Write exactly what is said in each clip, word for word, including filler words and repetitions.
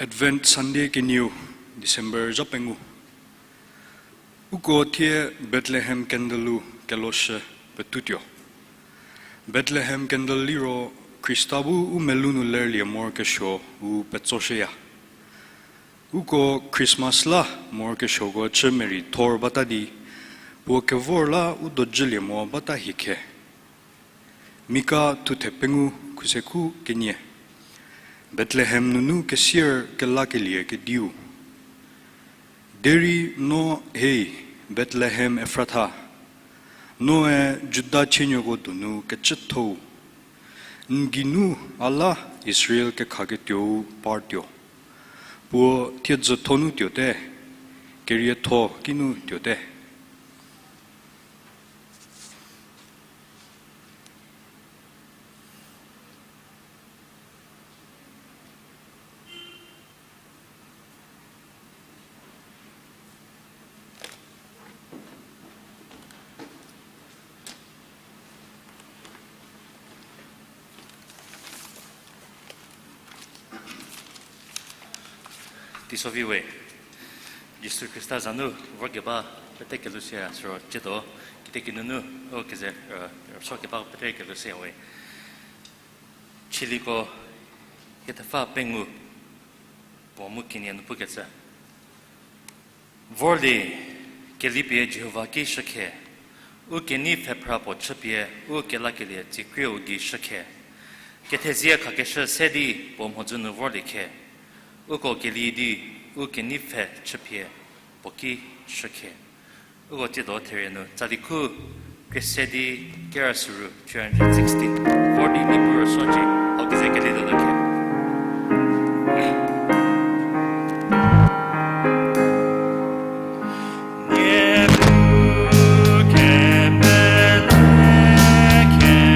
Advent Sunday kenieu, December zha pengou. Uko thie Bethlehem candle-u keloshü petutuo. Bethlehem candle liro Khrista bu u melou nu lerlie morokesuo u petsoshüya. Uko Christmas la morokesuoko chü merei thor bata di, puo kevor la u dojülie mo bata hie khe. Mika thuthe pengou khusekhu kenie. Bethlehem nunu kesier kelakelie kediu. Derei no hei, Bethlehem Efratha, noe Juda chienuoko donu kecüthou. N geinu a la Israel kekhaketuou partuo. Puo thiedzütho nu tuote, kerietho kinu tuote. Teisovi we, Jisu Khrista za nu vorkeba pete kelushüya siro ciedo, kitiekinu nu, o keze, rüsuokeba pete kelushüya we. Chiliko, hiethepfü pengou, puo mu kenie nu pukecü. Vorlie, kelipie Jihova ki shükhe, u kenei pfhephra puo chüpie u kelakelie tsikrieu gei shükhe. Kethezie khakeshü se di puo mhodzü nu vorlie khe, uko keli di u kenei pfhe chüpie puo ki shükhe. Uko tsiedo therie nu tsali khu krie se di kerüsüru three hundred sixteen. Vor di Niepuu rüsuocie, hau keze keli lelakhe. Niepuu kepele khe.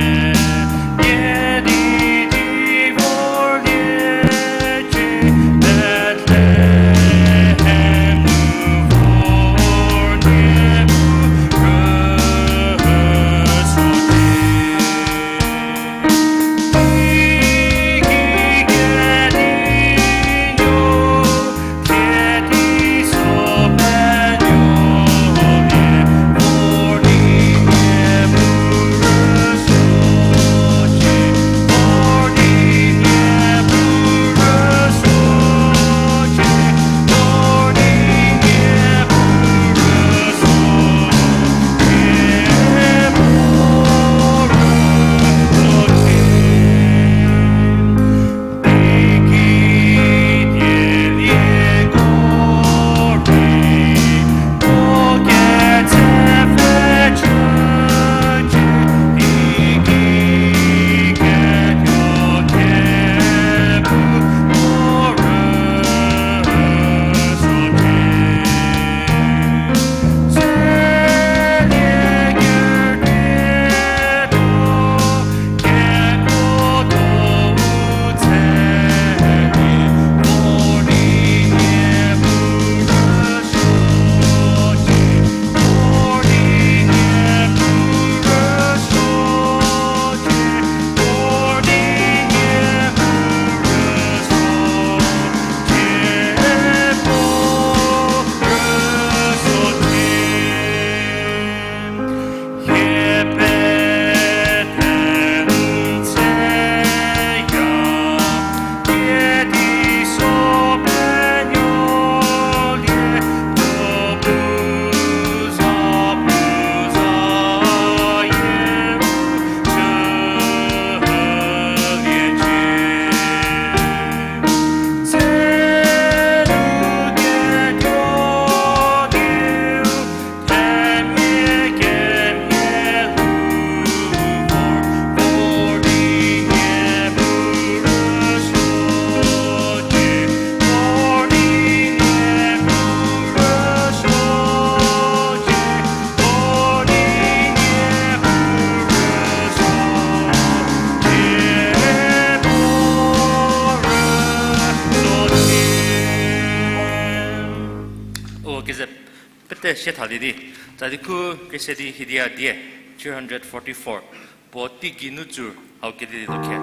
Te sie thalie di, tsali khu kese di hiedia die, three hundred forty-four, puo teigei nu tsur, hau kedi di lo khe.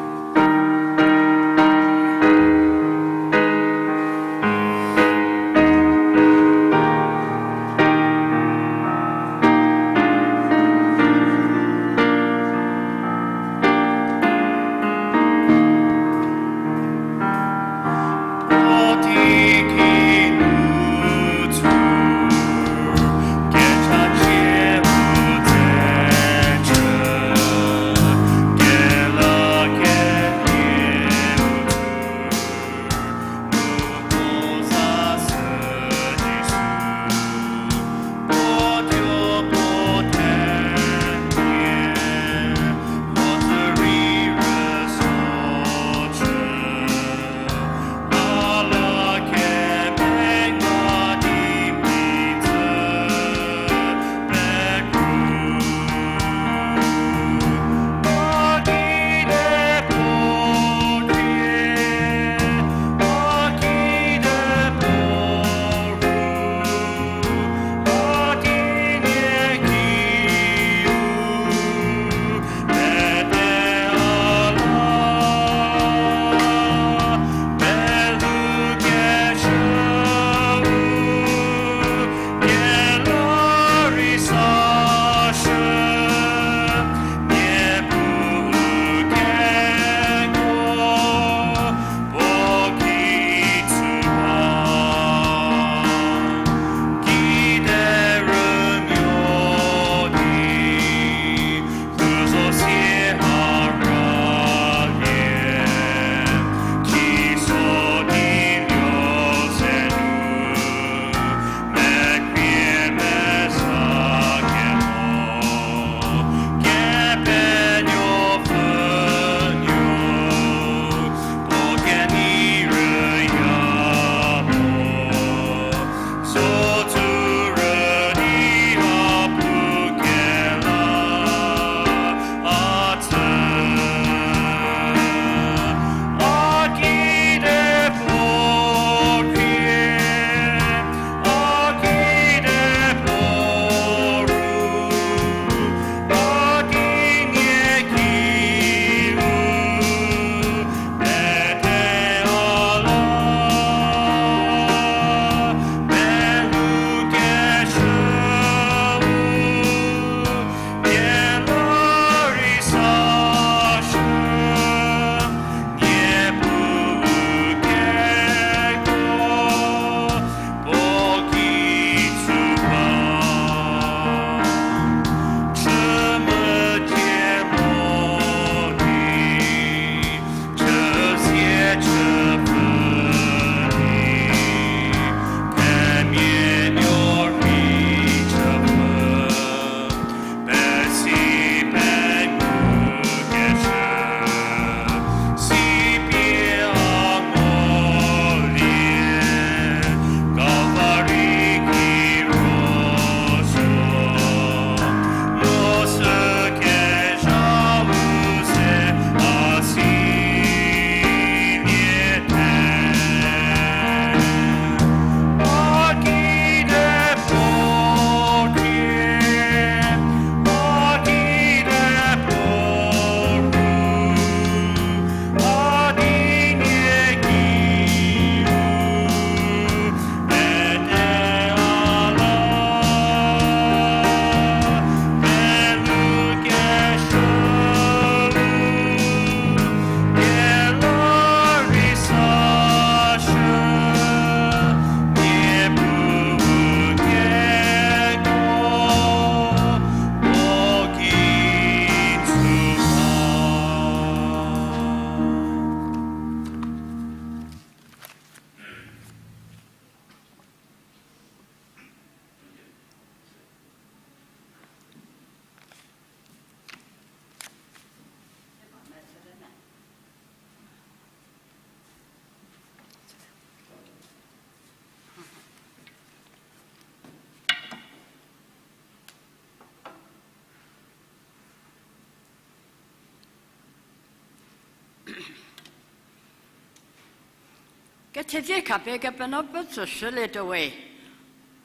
Kethezie khapie Kepenuopfü tsüshülietuo we.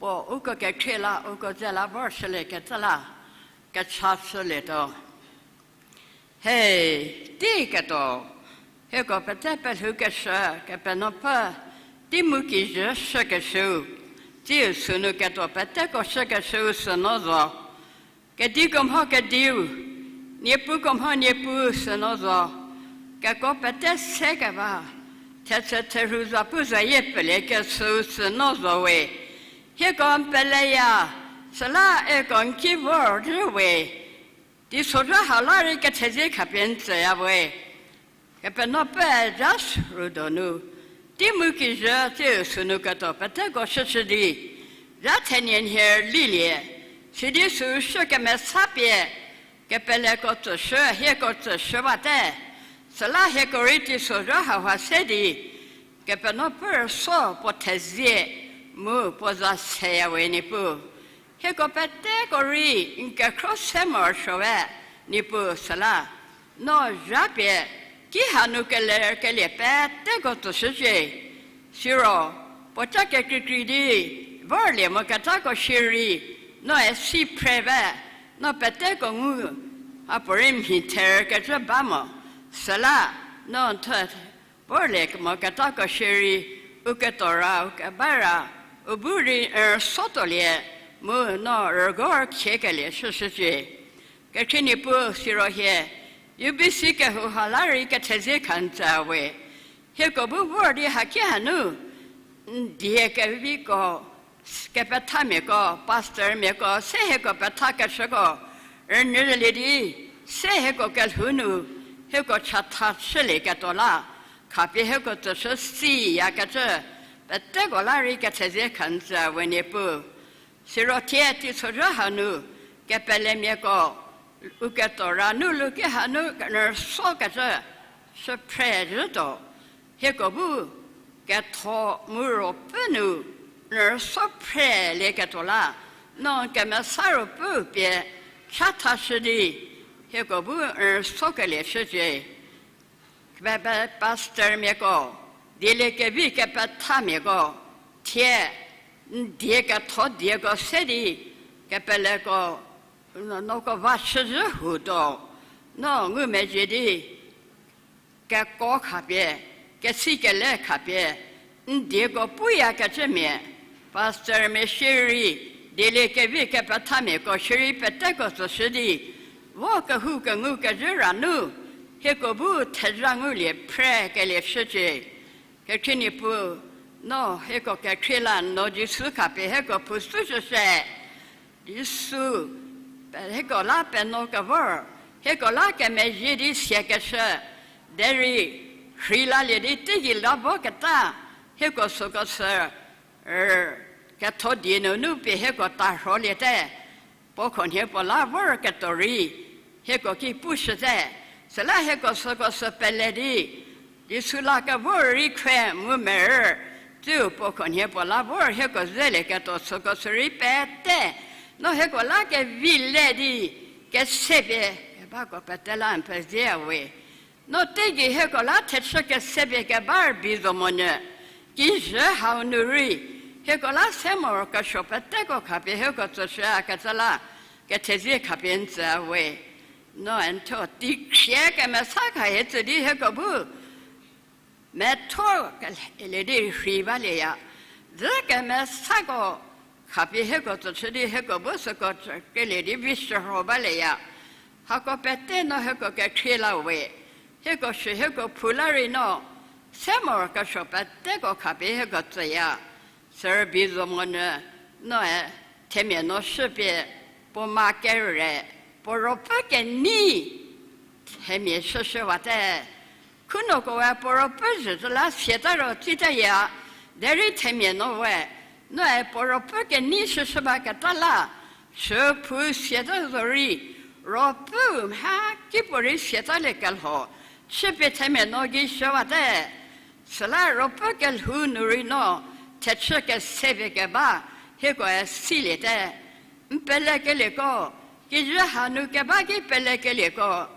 Puo uko kekhrie la, uko dze la vorshülie kecü la, kecha shülietuo. He, tei ketuo, hieko pete pelhoukeshü, Kepenuopfü, tei mu kijü shükeshüu, tsiu sünu ketuo peteko shükeshüu süno zo. Kediko mho kediu, niepuko mho niepuu süno zo. Keko pete sekeba, thetse therhu zapuzayie peliekeshüu süno zo we. Hieko n peleya, süla hieko n ki vor rü we. Teisozha hau la rei kethezie khapie n tsüya we. Kepenuopfü zha sü ru donu, tei mu kijü tsiu sünu ketuo peteko shüshü di, zha thenie nhie rülilie, sidi süu shü kemesa pie, kepeleko tsüshü, hieko tsüshü bate, süla hieko rei teisozha hauha se di, Kepenuopfü rüso puo thezie mu puo za seya we Niepuu. Hieko peteko rei n kekhro se morosuowe Niepuu süla. No zha pie, ki hanu kelerkelie peteko tsüshücie. Siro, puoca kekreikrei di, vorlie moketako shierei, noe si phre ba, no peteko ngu, a puorei mhi therkecü ba mo, süla, no n thuo vorlie moketako shierei, u ketuo ra, u keba ra, u bu rei rüso tuolie, mu no rügor khiekelie shüshücie. Kekhrie Niepuu siro hie, U B C kehou ha la rei kethezie kha n tsüya we. Hieko bu vor di haki hanu, n die keviko, kepethamiako, pastormiako, se hieko pethakeshüko, rünyülie di, se hieko kelhou nu, hieko chatha chülieketuo la, khapie hieko tsüshü siyakecü, peteko la rei kethezie kha n tsüya we Niepuu. Siro thie teisozha hanu, kepelemiako, u ketuo ra nu luki hanu rüsokecü, shüphre zhütuo, hieko bu, ketho mu ruopfü nu, rüso phrelieketuo la, no kemesa ruopfüu pie, chathashü di, hieko bu rüsokelie shücie. Kepele pastormiako, dieliekevi kepethamiako, thie, n die ketho dieko se di, kepeleko, no, noko va shüzhü hutuo, no ngumezhie di, keko khapie, kesi kele khapie, n dieko puyakecümia, pastormia shierei, dieliekevi kepethamiako shierei peteko tsüshü di, vo kehou kengu kezhü ra nu, hieko bu thezha ngulie phrekelie shücie. Kekhrie Niepuu, no hieko kekhrie la no Jisu khapie hieko phu süshüshie. Jisu, pe-, hieko la penuo kevor, hieko la kemezhie di siakeshü, derei, rhei lalie di teigei la voketa, hieko süko sü, er, ketho die nunu pie hieko tarholiete, puo khonhie puo la vorketuo rei, hieko ki pushüte, süla hieko süko sü pele di, Jisu la kevor rei khre mu merü, tsiu puo khonhie puo la vor hieko zelieketuo süko sü rei pete, no hieko la kevi le di, kesepie, kebako pete la n pezie we. No teigei hieko la thechü kesepie keba rübei zo monyü, kijü hau nu rei, hieko la se morokesuo peteko khapie hieko tsüshüyakecü la, kethezie khapie n tsüya we. No n thuo teikhrie kemesa khahie tsü di hieko bu, metho kelie di rhei balieya. Dzü kemesako khapie hieko tsüshü di hieko bu süko tsü kelie di vi shürho balieya. Hako pete no hieko kekhrie la we. Hieko shü hieko phu la rei no, se morokesuo peteko khapie hieko tsüya. Sürübei zo monyü, noe, themia no shüpie, puo ma kere, puo ruopfü kenei, themia shüshüwate. Khunuoko we puo ruopfü zhüzhü la siata ro tsitaya, derei themia no we, noe puo ruopfü kenei shüshü baketa la, shüphu siata zorei, ruopfüu mha kipuorei siatalie kelho, chüpie themia no gei shüwate. Süla ruopfü kelhou nu rei no, thechü kesepie keba, hiekoe siliete. N pelekelieko, kijü hanu keba ki pelekelieko,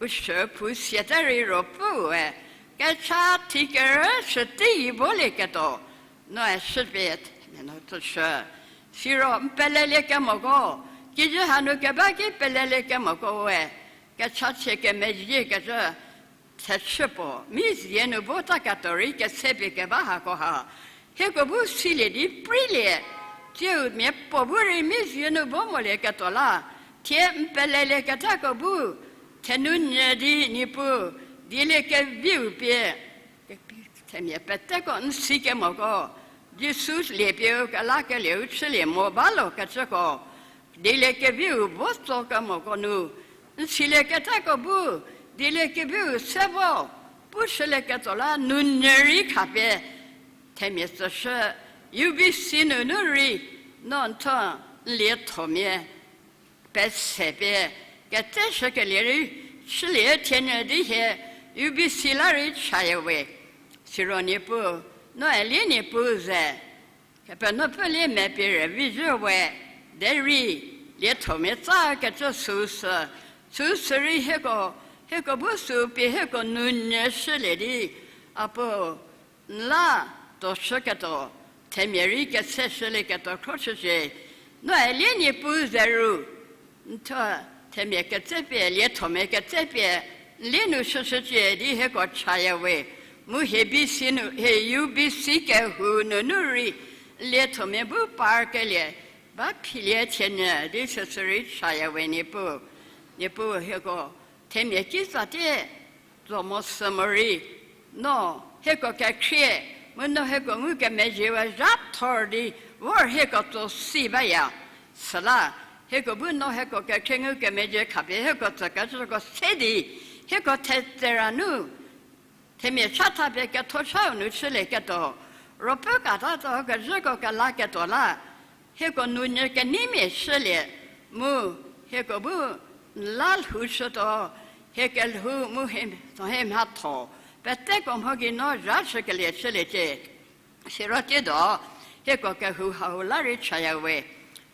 u shüphu siata rei ruopfüue, kecha thi kerü shütei volieketuo, noe shüpie themia no tsüshü. Siro n pelelie kemoko, kijü hanu keba ki pelelie kemoko we, kechachie kemezhie kecü thechü puo, mi zie nu vota ketuo rei ketsepie keba hako ha, hieko bu silie di preilie, tsiu miapuo bu rei mi zie nu vo molie ketuo la, thie n pelelie ketako bu, thenou nyü di Niepuu, dieliekeviu pie, themia peteko n si kemoko, Jisu liepie u kelakelieu chülie mo ba lo kecüko, dieliekeviu vo tso kemoko nu, n silie ketako bu, dieliekeviu se vo, pushülie ketso la nounyü rei khapie, themia tsüshü, U B C nunu rei, no n thuo n liethomia pese pie, ketseshükelie rei, chülie thienyü di hie, U B C la rei chaya we. Siro Niepuu, noe lie Niepuu ze, Kepenuopfü lie me pie rüvizhü we, derei, liethomia tsa kecü süu sü, süu sü rei hieko, hieko bu süu pie hieko nounyü shülie di, Apuo, n la tuoshüketuo, themia rei ketseshülieketuo khroshücie, noe lie Niepuu ze ru, n thuo themia ketsepie, liethomia ketsepie, n lie nu shüshücie di hieko chaya we, mu hie B C nu, hie U B C kehou nunu rei, liethomia bu parkelie, ba philie thienyü di süsü rei chaya we Niepuu, Niepuu hieko, themia kitsatie, tso mo sü morei, no, hieko kekhrie, mu no hieko ngukemezhie we zha thor di, vor hieko tso si baya. Süla, hieko bu no hieko kekhrie ngukemezhie khapie hieko tsükecüko se di, hieko thetsera nu, themia chatha pie ketho chau nu chülieketuo, ruopfü kata tso kezhüko kelaketuo la, hieko nounyü keneimia shülie, mu, hieko bu, n la lhoushütuo, hie kelhou mu hie, hie mhatho, peteko mho gei no zha chükelie chüliecie. Siro tsiedo, hieko kehou hau la rei chaya we.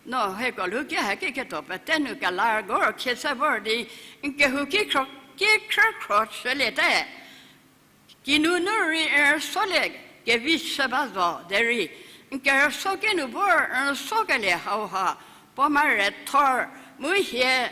No hieko lhou ki hakiketuo pete nu kelargor khie se vor di, n kehou ki khro, ki khrükhro chüliete. Kinunu rei n rüsolie kevi chü ba zo derei, n kerüso kinu vor n rüsokelie hauha, puo mare thor, mu hie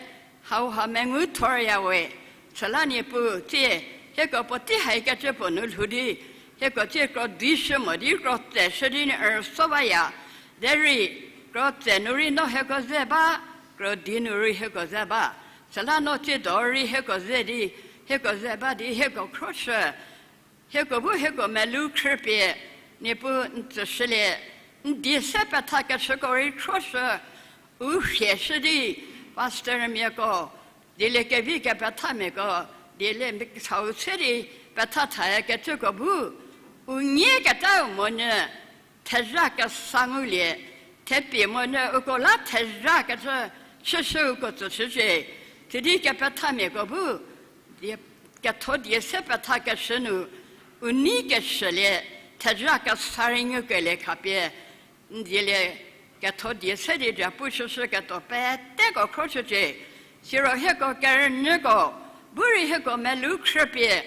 hauha mengu thorya we. Süla Niepuu tsie, hieko puotei haikecü puo nu lhou di, hieko tsie krodi shü mo di kro tse shü di n rüso baya. Derei, kro tse nu rei no hieko ze ba, krodi nu rei hieko ze ba. Süla no tsiedo rei hieko ze di, hieko ze ba di hieko khroshü. Hieko bu hieko melou khrüpie, Niepuu n tsüshülie, n die se pethakeshüko rei khroshü, u hie shü di, pastormiako, dieliekevi kepethamiako, dielie sau se di petha thayakecüko bu, u nyieketau monyü, thezha kesa ngulie, thepie monyü uko la thezhakecü chüshü uko tsüshücie, sidi kepethamiako bu, die, ketho die se pethakeshü nu, u nei keshülie, thezha kesa rei ngukelie khapie, n dielie, ketho die se di ja pu shüshüketuo peteko khroshücie, siro hieko kerünyüko, bu rei hieko melou khrüpie,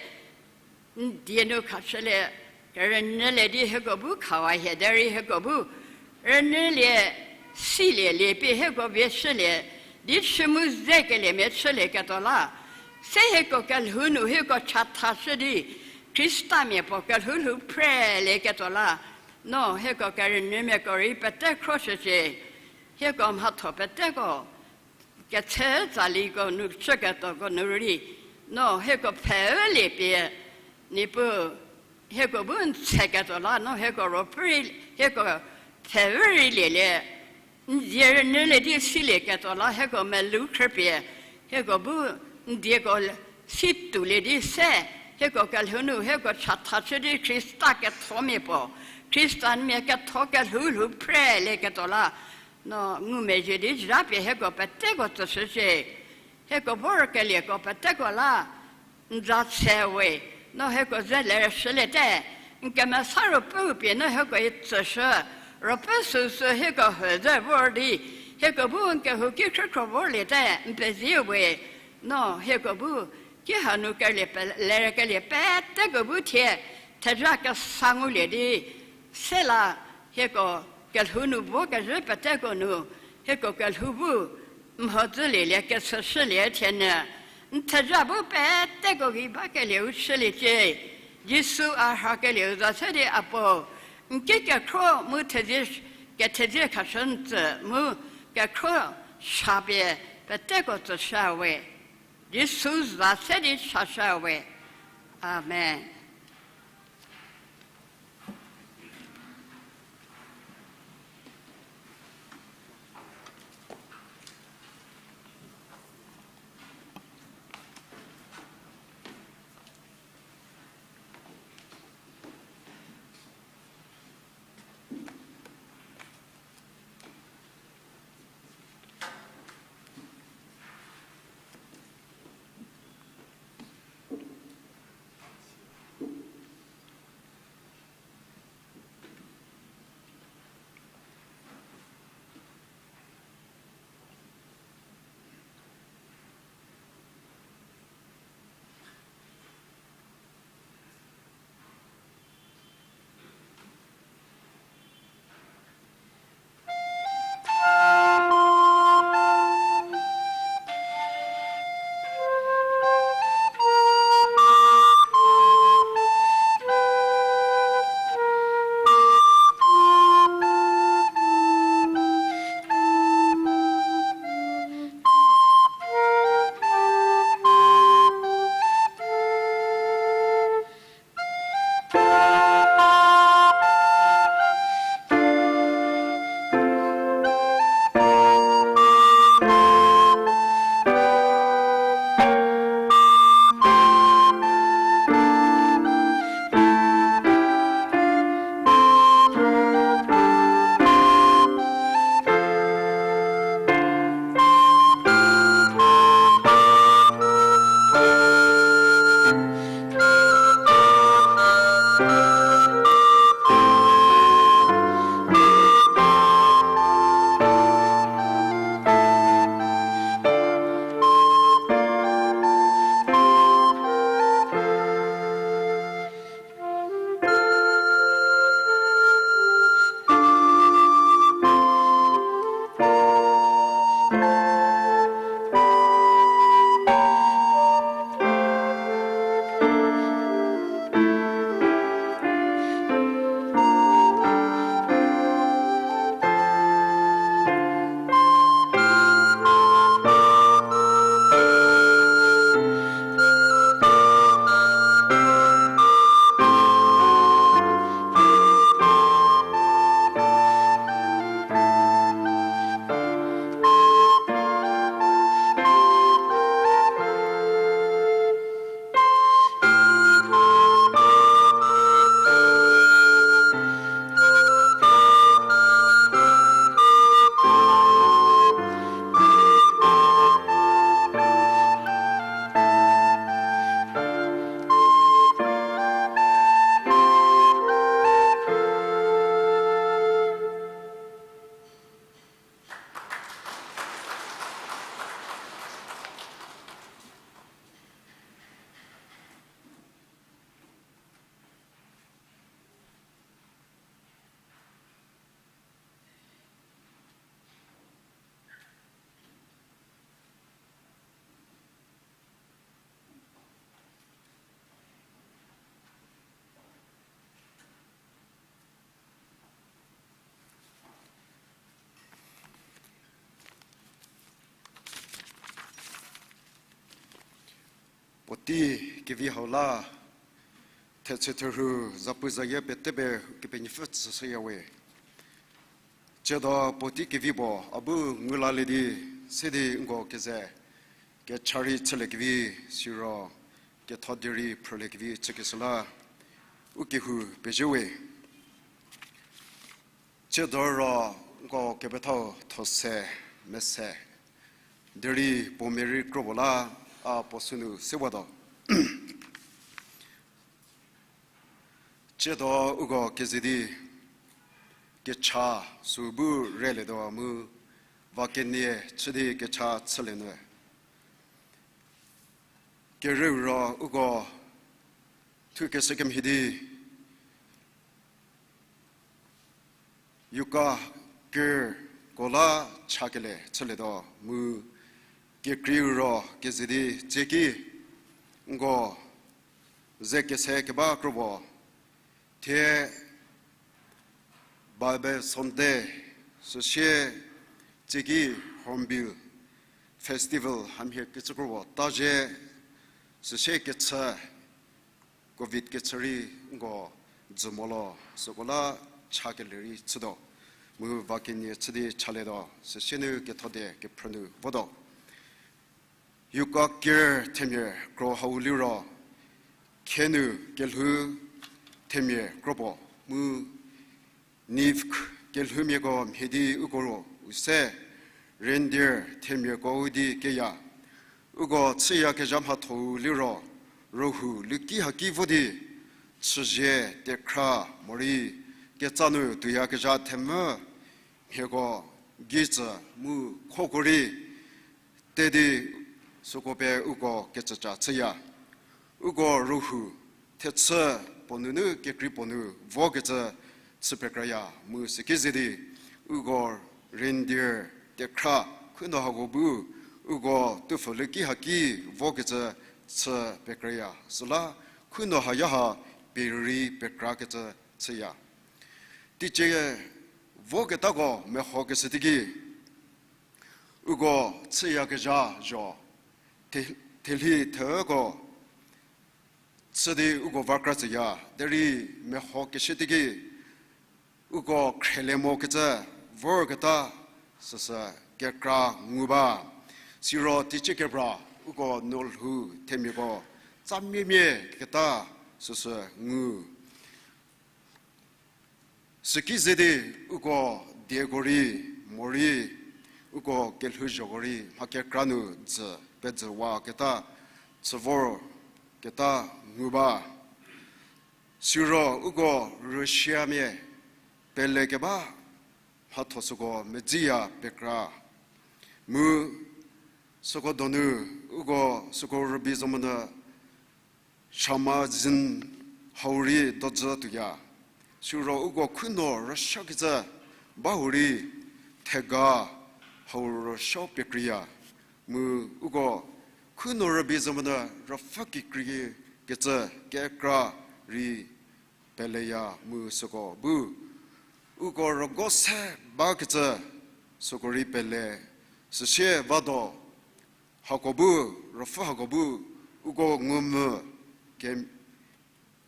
n die nu khashülie, kerünyülie di hieko bu khawa hie derei hieko bu, rünyülie, silie lie pie hieko vie shülie, di chü mu zekeliemia chülieketuo la, se hieko kelhou nu hieko chathashü di, Khristamia puo kelhou lhou phrelieketuo la, no hieko kerünyümiako rei pete khroshücie, hieko mhatho peteko, ketse tsaliko nu chüketuoko nu rei, no hieko pfheülie pie, Niepuu, hieko bu n tseketuo la, no hieko ruopfü rei, hieko pfheü rei lielie, n zie rünyülie di silieketuo la, hieko melou khrüpie, hieko bu n dieko si tuolie di se, hieko kelhou nu hieko chathashü di Khrista kethomia puo, Khristamia ketho kelhou lhou phrelieketuo la, no ngumezhie di zhapie hieko peteko tsüshücie, hieko vorkelieko peteko la, n za se we, no hieko ze lerüshüliete, n kemesa ruopfüu pie no hieko i tsüshü, ruopfü süsü hieko hü ze vor di, hieko bu n kehou ki khrükhro vorliete, n pezie we, no hieko bu, ki hanu kelie pe, lerükelie peteko bu thie, thezha kesa ngulie di, se la, hieko kelhou nu vo kezhü peteko nu, hieko kelhou bu mhodzülielie kechüshülie thie nyü, n theja bu peteko gei bakelieu shüliecie. Jisu a rhakelieu za se di a Puo, n ki kekhro mu thezie, kethezie khashü n tsü mu kekhro shapie peteko tsüshüwe. Jisu za se di chashüwe. Amen. Puotei kevi hau la, thetse therhu zapu zayie pete pie Kepenuopfü tsüshüyawe. Tsiedo puotei kevi puo a bu ngu lalie di, sidi nko keze kecha rei chüliekevi, siro ketho derei phrüliekevi chükeshü la u kehou pezhiewe. Tsiedo ro nko kepethau those mese, derei puo merei kro puo la a puo sünu sewatuo. Tsiedo uko keze di kecha sü bu relietuo mu, va kenie chü di kecha chülie nyü. Kereu ro uko thukeshü kemhie di Yoga kerko la chakele chülietuo mu kekreiu ro keze di tsieki nko ze kese keba kropuo thie Bible Sunday süsie tsieki Hornbill Festival hamhie kecü kropuo ta zhie süsie kechü Covid kechü rei nko dzü mo lo süko la chakelie rei chütuo. Mu va kenie chü di chalietuo, süsie nu ketho die kephrü nu votuo. Yoga ker themia kro hau liro, khenu kelhou themia kropuo mu nifk kelhoumiako mhie di uko ro u se, reindeer themiako u di keya. Uko chüyakezha mhatho-u liro, rohu luki haki vo di, chüzie, tekhra, morei ketsa nu tuyakezha themvü mhieko gei tsü mu khoko rei te di süko pie uko kecüca chüya. Uko rohu thechü puo nunu kekrei puo nu vokecü chü pekraya mu süki ze di uko reindeer tekhra khunuo hako bu uko tupfhü luki haki vokecü chü pekraya. Süla khunuo haya ha pie rei pekrakecü chüya. Teicie voketako mehokeshü teiki uko chüyakezha zho, the-, thelhi theuko chü di uko va kra tsüya, derei mehokeshü teiki uko khrelie mokecü vorketa süsü kekra ngu ba. Siro teicie kepra uko nolhou themiako tsamiemie keta süsü ngu. Süki ze di uko dieko rei, morei uko kelhouzhoko rei mha kekra nu dzü pedzüwaketa chü vorketa ngu ba. Siro uko Russiamia pelekeba mhatho süko medziya pekra. Mu süko donu uko süko rübei zo monyü Shamazin hau rei dodzü tuoya. Siro uko khunuo rüsuokecü ba hurei thega hau rüsuo pekreiya. Mu uko khunuo rübei zo monyü rüpfü kekreikecü kekra rei peleya mu süko bu uko rügo se bakecü süko rei pele, süsie vado hako bu, rüpfü hako bu uko ngumvü ke-,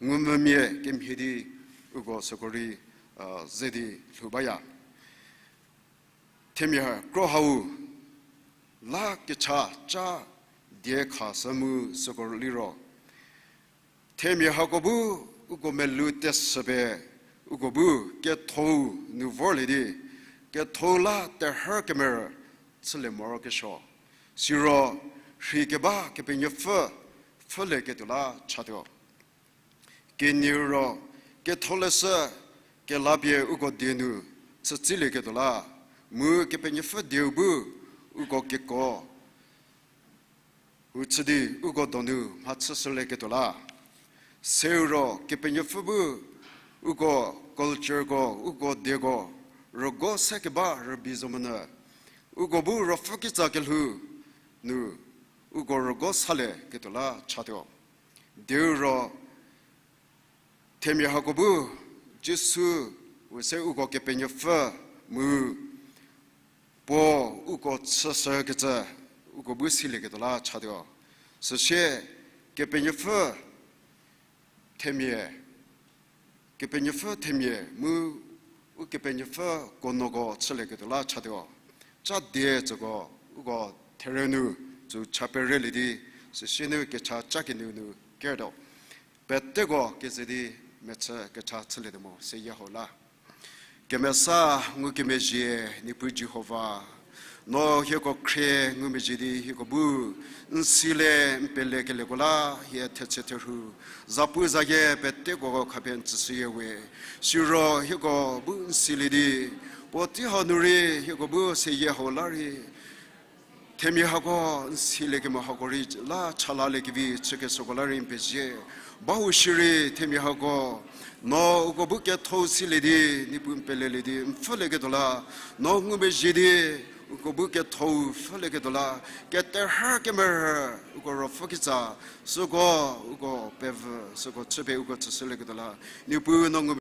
ngumvümia kemhie di uko süko rei, a, ze di lhou baya. Themia kro hau la kecha ca die khashü mu süko liro themia hako bu uko melou tesü pie uko bu ketho-u nu vorlie di, ketho-u la terhü kemerü chülie morokesuo. Siro rhei keba Kepenuopfü pfhülieketuo la chatuo. Kenieu ro ketholeshü kelapie uko die nu chütsilieketuo la, mu Kepenuopfü dieu bu uko keko u chü di uko donu mhachüshülieketuo la. Seu ro Kepenuopfü bu uko cultureko, uko dieko rügo se keba rübei zo monyü uko bu ruopfü kitsa kelhou nu uko rügo salieketuo la chatuo. Dieu ro themia hako bu Jisu u se uko Kepenuopfü mu puo uko chüshükecü uko bu silieketuo la chatuo. Süsie Kepenuopfü themia, Kepenuopfü themia mu Ukepenuopfü konuoko chülieketuo la chatuo. Ca die tsüko uko therie nu tsü cha perelie di, süsie nu kecha ca kenieu nu kertuo. Peteko keze di mechü kecha chülietuo mo seyie hau la. Kemesa ngukemezhie Niepuu Jihova, no hieko khrie ngumezhie di hieko bu n silie n pelekelieko la hie thetse therhu, zapu zayie peteko khapie n tsüshüyie we. Siro hieko bu n silie di, puotei hau nu rei hieko bu seyie hau la rei Themia hako n silie kemo hako rei la chaliekevi chükeshüko la rei n pezie. Bahou shierei themia hako, no uko bu ketho silie di, Niepuu n pelelie di n pfhülieketuo la, no ngumezhie di, uko bu ketho pfhülieketuo la, keterhü kemerhü, uko ruopfü kitsa, süko, uko pevü, süko chüpie uko tsüshülieketuo la, Niepuu no ngu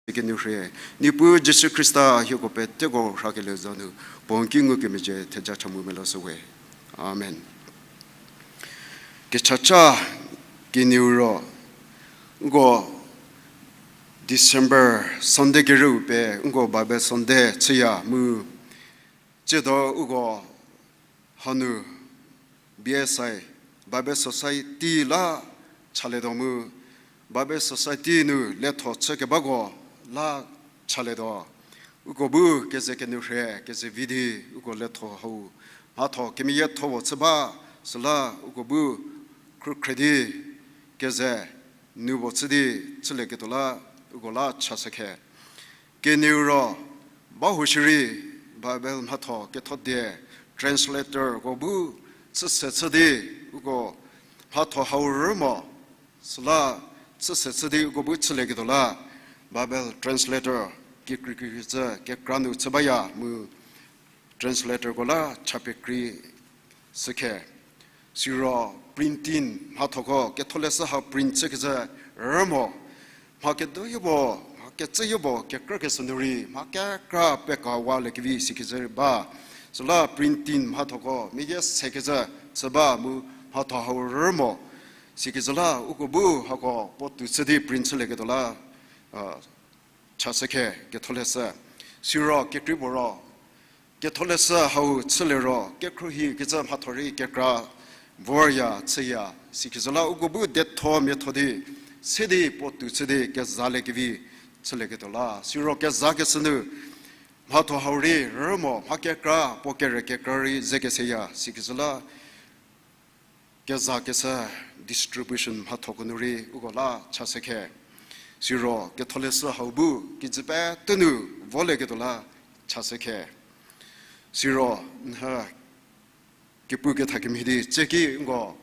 Kenuo rhie, Niepuu Jisu Khrista hieko peteko rhakelieu za nu, puo n ki ngukemezhie theja cha mu meloshüwe. Amen. Kechaca kenieu ro, nko December Sunday kerieu pie nko Bible Sunday chüya mu, tsiedo uko hanu B S I, Bible Society la chalietuo mu, Bible Society nu letho chükebako la chalietuo. Uko bu keze kenuo rhie, keze vi di, uko letho hau mhatho kemeyietho puo chü ba, süla uko bu khrükhre di keze nu puo chü di chülieketuo la, uko la chashükhe. Kenieu ro, bahou shierei, Bible mhatho ketho die, translatorko bu chüse chü di, uko mhatho hau rü mo, süla chüse chü di uko bu chülieketuo la, Bible translator kekreikrei cü kekra nu chü baya mu translatorko la cha pekrei shükhe. Siro printing mhathoko ketholeshü hau print chükecü rü mo, mha kedoyo puo, mha kecüyo puo kekrükeshü nu rei mha kekra pekawaliekevi sikecü rei ba. Süla printing mhathoko meyie sekecü chü ba mu mhatho hau rü mo sikecü la uko bu hako puo tou chü di print chülieketuo la, chashükhe ketholeshü. Siro kekrei puo ro, ketholeshü hau chülie ro kekhruohi kecü mhatho rei kekra vorya chüya sikecü la uko bu detho miatho di se di puo tou chü di kezaliekevi chülieketuo la. Siro kezakeshü nu mhatho hau rei rü mo, mha kekra puo kere kekra rei zekeseya sikecü la kezakeshü distribution mhathoko nu rei uko la chashükhe. Siro ketholeshü hau bu kijü pete nu volieketuo la chashükhe. Siro nha kepu kethakemhie di tseki nko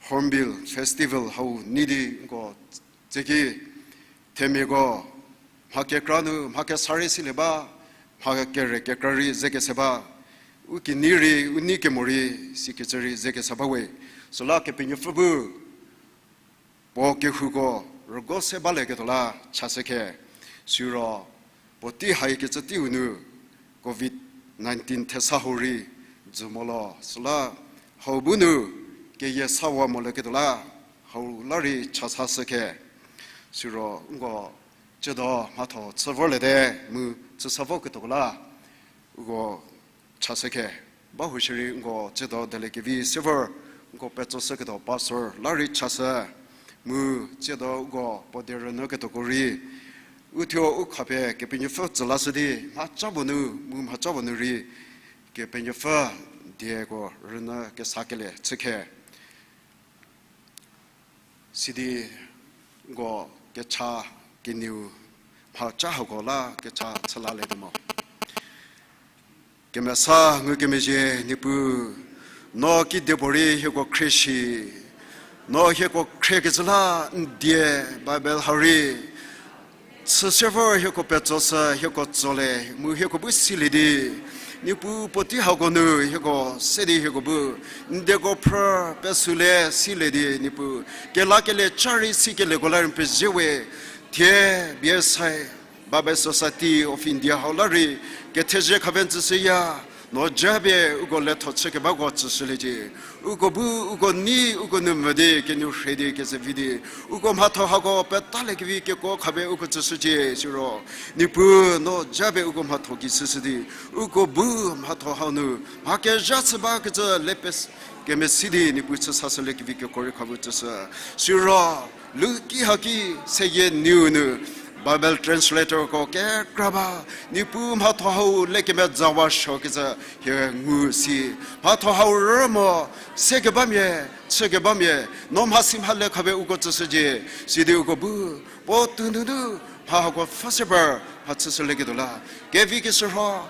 Hornbill Festival hau nei di nko tseki themiako mha kekra nu mha kesa rei silie ba, mha kere kekra rei zekese ba, u kinyi rei u nei kemo rei sikecü rei zekesa bawe. Süla Kepenuopfü bu puo kehouko rügo se balieketuo la chashükhe. Siro puotei haikecü teiu nu covid nineteen thesa hau rei dzü mo lo, süla hau bu nu keyie sawa molieketuo la hau la rei chasashükhe. Siro nko tsiedo mhatho chü vorliete mu chüsa voketuoko la uko chashükhe. Bahou shierei nko tsiedo deliekevi se vor nko petsoshüketuo pastor la rei chashü. Mu tsiedo uko puo die rünyüketuoko rei uthuo u khapie Kepenuopfü tsü lashü di mhaca puo nu mu mhaca puo nu rei Kepenuopfü dieko rünyü kesakelie chükhe. Sidi nko kecha kenieu mhaca hako la kecha chülalietuo mo. Kemesa ngukemezhie Niepuu, no kedipuorei hieko khrieshü, No hieko khriekecü la n die Bible hau rei chü se vor hieko petso sü hieko tsolie mu hieko bu silie di, Niepuu puotei hako nu hieko se di hieko bu n dieko phrü pesülie silie di Niepuu, kelakelie ca rei sikelieko la rei n pezie we. Thie BSI, Bible Society of India hau la rei kethezie khaven tsüshüya, no japie uko letho chükebako tsüshüliecie. Uko bu uko nei uko nu mvü di kenu rhei di kezevi di, uko mhatho hako petalie kevi kekuo khapie uko tsüshücie siro, Niepuu no japie uko mhatho gei chüshü di, uko bu mhatho hau nu mha kezha chü bakecü le pe kemesi di Niepuu chü sashülie kevi kekuo rei khapie tsüshü. Siro luki haki seyie niu nu Bible translatorko kekra ba, Niepuu mhatho hau le kemezawa suokecü hie ngu si. Mhatho hau rü mo, sekebamia, chükebamia, no mhasi mhale khapie uko tsüshücie, sidi uko bu puo tou nunu mha hako pfhü se par mha chüshülieketuo la kevi keshürho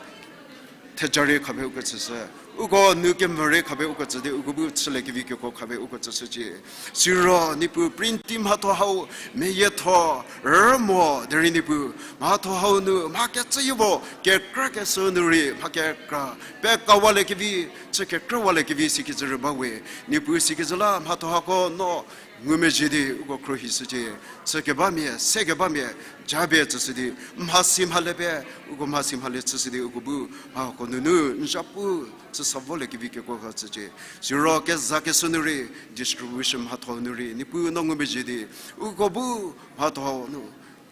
theja rei khapie uko tsüshü. Uko nu kemvü rei khapie uko tsü di uko bu chülie kevi kekuo khapie uko tsüshücie. Siro Niepuu printing mhatho hau meyietho rü mo derei Niepuu mhatho hau nu mha kecüyo vo kekra kesü nu rei mha kekra pekawalie kevi, chü kekrüwalie kevi sikecü rei ba we. Niepuu sikecü la mhatho hako no ngumezhie di uko khruohishücie. Chükebamia, sekebamia, japie tsüshü di, mhasi mhale pie, uko mhasi mhale chüshü di uko bu mha hako nunu n zapu chü sa volie kevi kekuo ha tsücie. Siro kezakeshü nu rei, distribution mhatho nu rei Niepuu no ngumezhie di, uko bu mhatho nu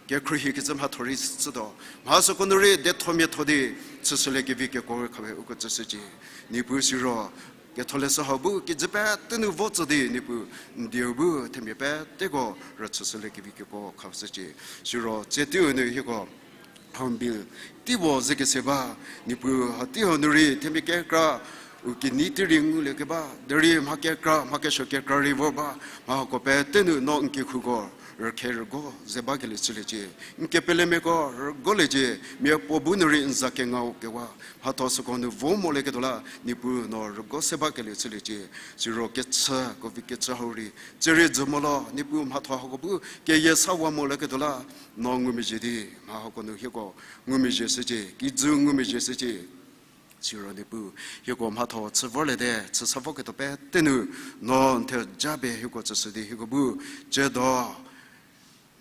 kekhruohikecü mhatho rei chütuo, mha süko nu rei detho miatho di chüshülie kevi kekuo khapie uko tsüshücie. Niepuu siro ketholeshü hau bu kijü pete nu vo tsü di Niepuu n dieu bu themia peteko rüchüshülie kevi kekuo khashücie. Siro tsie teiu nu hieko hornbill tei puo ze kese ba, Niepuu ha tei hau nu rei themia kekra u kenei tei rei ngulie keba derei mha kekra mha kesuo kekra rei vor ba, mha hako pete nu no n kehouko rükhe rügo ze bakelie chüliecie. N kepelemiako rügoliecie, miapuo bu nu rei n za kengau kewa mhatho süko nu vo molieketuo la Niepuu no rügo se bakelie chüliecie. Siro kechü, covid kechü hau rei tsie rei dzü mo lo Niepuu mhatho hako bu keyie sawa molieketuo la no ngumezhie di, mha hako nu hieko ngumezhie shücie, kijü ngumezhie shücie. Siro Niepuu hieko mhatho chü vorliete, chü sa voketuo pete nu no n theja pie hieko tsüshü di hieko bu tsiedo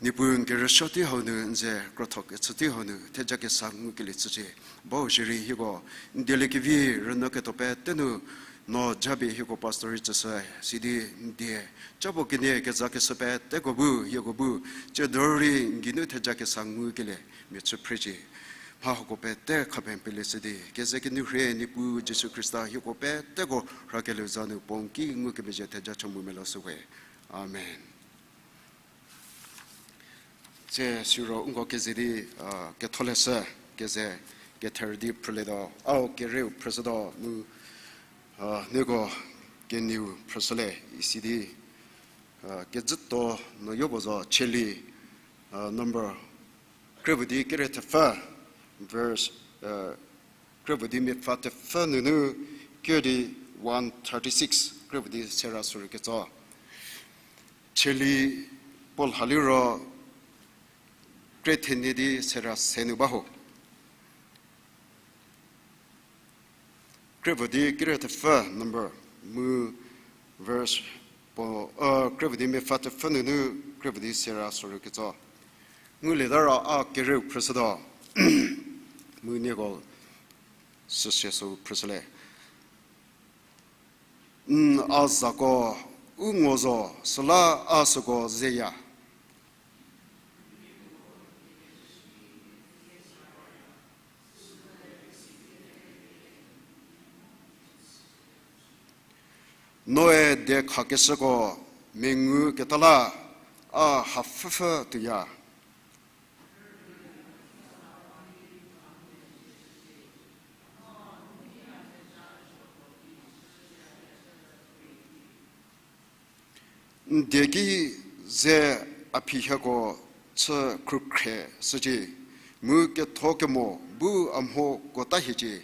Niepuu n kerüsuo tei hau nu n ze krotho kechü tei hau nu theja kesa ngukelie chücie. Bau shierei hieko n dieliekevi rünyüketuo pete nu no japie hieko pastor rei tsüshü, sidi n die capuo kenie kezakeshü peteko bu hieko bu tsiedo rei n geinu theja kesa ngukelie mia chü phrecie. Mha hako pete khapie n pelie shü di keze kenu rhie Niepuu Jisu Khrista hieko peteko rhakelieu za nu puo n ki ngukemezhie theja cha mu melo shüwe. Amen. Tsie siro nko keze di, a, ketholeshü keze kether di phrülietuo, a-u kereu phrüshütuo mu, a, nieko kenieu phrüshülie isi di, a, kejütuo nu yopuo zo Cheli, a, number krie puo di kere thepfü, verse, a, krie puo di miapfü thepfü nunu kere di one thirty six, krie puo di sera sorou ketso. Cheli puo lha liro krie thenie di sera se nu ba ho. Krie puo di kere thepfü number mu verse puo, a, krie puo di miapfü thepfü nunu krie puo di sera sorou ketso. Ngulieta ro a kereu phrüshütuo. Mu nieko süsie sü phrüshülie. N a zako u ngo zo, süla a süko zeya. Noe dekhakeshüko mengu keta la a hapfhüpfhü tuoya. N dieki ze a phi hieko chü khrükhrie shücie, mu ketho kemo bu a mho kuota hiecie.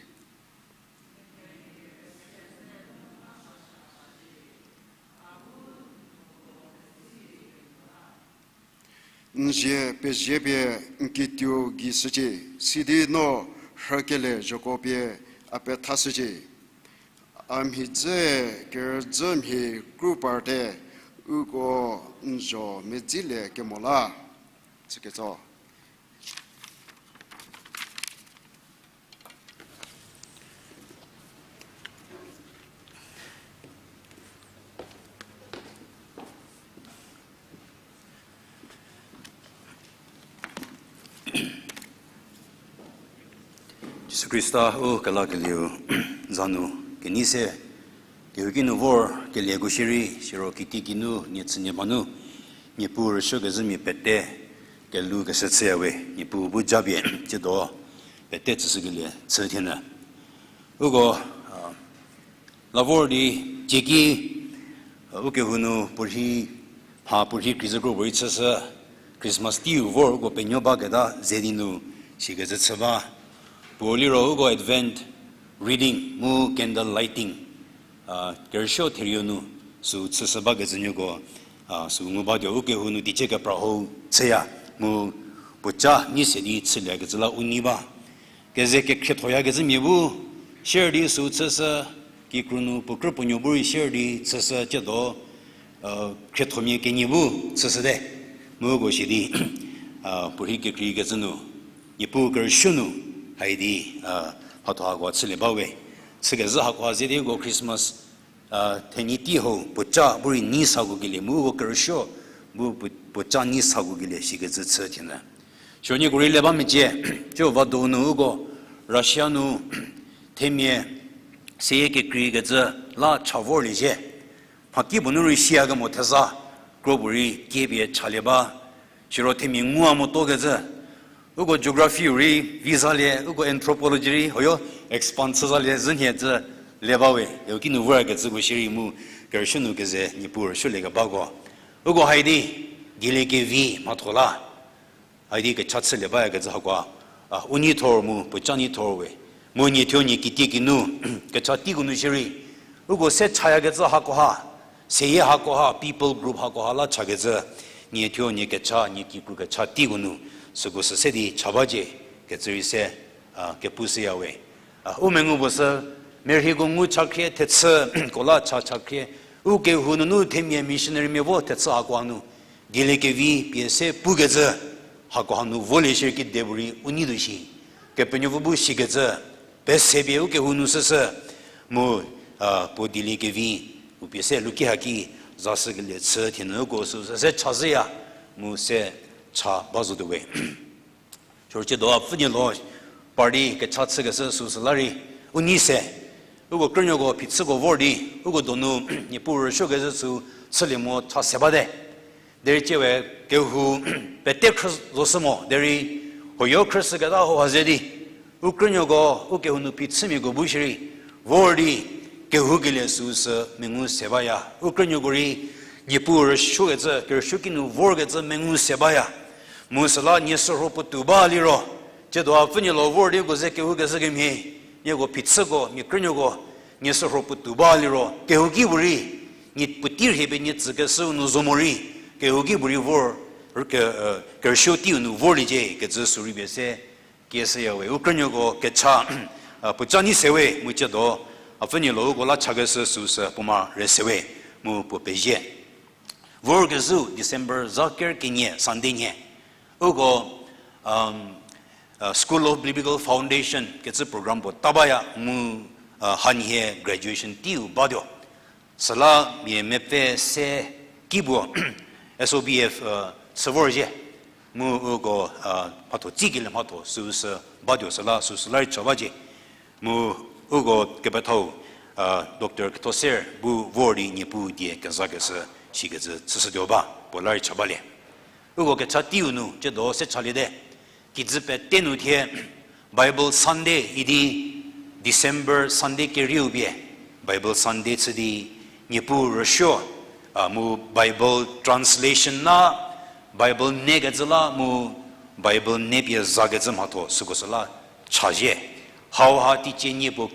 n zie pezie pie n kituo gei shücie, sidi no rhükelie zhoko pie a pethashücie. A mhidzü kerüzhü mhie kru parte, uko n zho medzilie kemo la. Chüketso. Jisu Khrista u kelakelieu za nu kenei se, kehouki nu vor kelieko shierei, siro kitiekinu, nie chünyü manu, Niepuu rüsuokezhümia pete, kelhoukeshü chüyawe, Niepuu bu japie, tsiedo, pete chüshükelie chü thienyü. Uko, a, la vor di, tieki, a, ukehou nu puorhi, mha puorhi krizü kro puorei chüshü, Christmas teiu vor uko penuo baketa ze di nu, sikecü chü ba. Puo liro uko Advent reading mu candle lighting, a, kerüsuo therieu nu, süu chüshü bakecü nuoko, a, süu ngu batuo ukehou nu teicie kepra hou chüya, mu puoca nei se di chüliekecü la u nei ba. Keze kekhriethoyakecümia bu, share di süu chüshü, kikru nu puo krü puo nuo bu rei share di chüshü tsiedo, a, khriethomia kenie bu chüshüte. Mu uko sidi, a, puorhi kekreikecü nu, Niepuu kerüsuo nu, haidi, a, mhatho hako chülie bawe. Chükezhü hakoha ze di uko Christmas, a, thenyi tei hou puoca bu rei nei sakokelie, mu uko kerüsuo bu puo-, puoca nei sakokelie sikecü chü thienyü. Siro nieko rei le ba mecie, tsiu va donu uko Russia nu themia seyie kekreikecü la cha vorlie zhie. Mhakipuo nu rei siakemo theza, kro puorei kiepie chalie ba. Siro themia ngua motokecü. Uko geography rei vi zalie, uko anthropology rei hoyo expand chü zalie zhünhie cü le bawe, kehouki nu vorkecüko shierei mu kerüsuo nu keze Niepuu rüsuoliekebako. Uko haidi, dieliekevi mhatho la. Haidi kecha chülie bayakecü hakoha, a, u nei thor mu puoca nei thor we. Mu nie thuo nie kitiekinu, kecha teiko nu shierei. Uko se chayakecü hakoha, seyie hakoha, people group hakoha la chakecü. Nie thuo nie kecha, nie kikru kecha teiko nu, süko sü se di cha bacie, kecü rei se, a, kepushüyawe. A, u mengu puo sü, merheiko ngu chakhrie, thechüko la cha chakhrie. Ukehou nunu themia missionarymia vo thechü hakoha nu. Dieliekevi pie se pukecü, hakoha nu volie shierei kedipuorei u nei tuo shi. Kepenuopfü bu sikecü, pesepie ukehou nu süsü, mu, a, puo dieliekevi, u pie se luki haki, zashükelie chü thienyü uko süsü se chazhüya, mu se cha ba zotuowe. Church do a pfhünie lo, party kecha chükeshü süsü la rei, u nei se, uko krünuoko phichüko vor di, uko donu, Niepuu rüsuokezhü sü chülie mo cha se bate. Derei tsie we kehou pete khrü zoshü mo, derei huoyo khrüshüketa hauha ze di, u krünuoko, ukehou nu phichümiako bu shierei, vor di, kehoukelie süsü mengu se baya. U krünuoko rei, Niepuu rüsuokecü, kerüsuoki nu vorkecü mengu se baya. Mu süla nie sürho puotou ba liro, tsiedo a pfhünie lo vor di uko ze kehoukeshü kemhie, nieko phichüko, mia krünuoko, nie sürho puotou ba liro, kehouki puo rei, nie puotei rhie pie nie tsükeshüu nu zo morei, kehouki puo rei vor, ke-, e, kerüsuo teiu nu vorliecie, kecü sü rei pie se, kieshüyawe, u krünuoko kecha, a, puoca nei sewe, mu tsiedo, a pfhünie lo uko la chakeshü süsü puoma re sewe, mu puo pezie. Vorkezhüu December za ker kenie Sunday nhie. Uko, um, a, School of Biblical Foundation kecü program puo ta baya mu, a, hanhie graduation teiu batuo. Süla mia mepfü se kipuo S O B F, a, chü vorzhie. Mu uko, a, mhatho tsikelie mhatho süsü batuo süla süsü la rei cha bacie. Mu uko kepethau, a, Doctor Kethoser bu vor di Niepuu die kezakeshü shikecü chüshütuo ba, puo la rei cha balie. Uko kecha teiu nu, tsiedo se chaliete. Kijü pete nu thie, Bible Sunday idi December Sunday kerieu pie, Bible Sunday chü di Niepuu rüsuo, a, mu Bible translation la, Bible nekecü la mu Bible nepie zakecü mhatho süko süla chazhie. Hauha teicie nie puo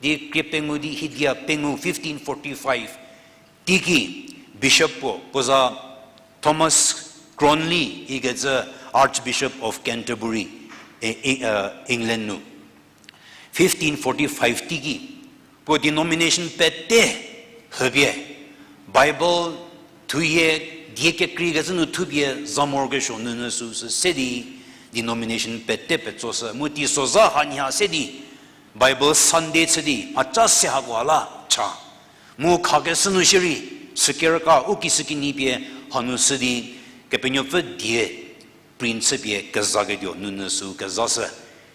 di krie pengou di hidia pengou fifteen forty-five. Teiki Bishop puo, puo za Thomas Crowley ikecü Archbishop of Canterbury, e, e, England nu, fifteen forty-five teiki, puo denomination pete hüpie, Bible thuyie, die kekreikecü nu thupie za morokesuo nunu süu sü se di, denomination pete petsoshü. Mu teisozha hanie se di, Bible Sunday chü di, mhaca se hakoha la cha. Mu khakeshü nu shierei, sükerüka u kishükinyi pie hanu shü di, Kepenuopfü die print chüpie kezaketuo nunu süu kezashü.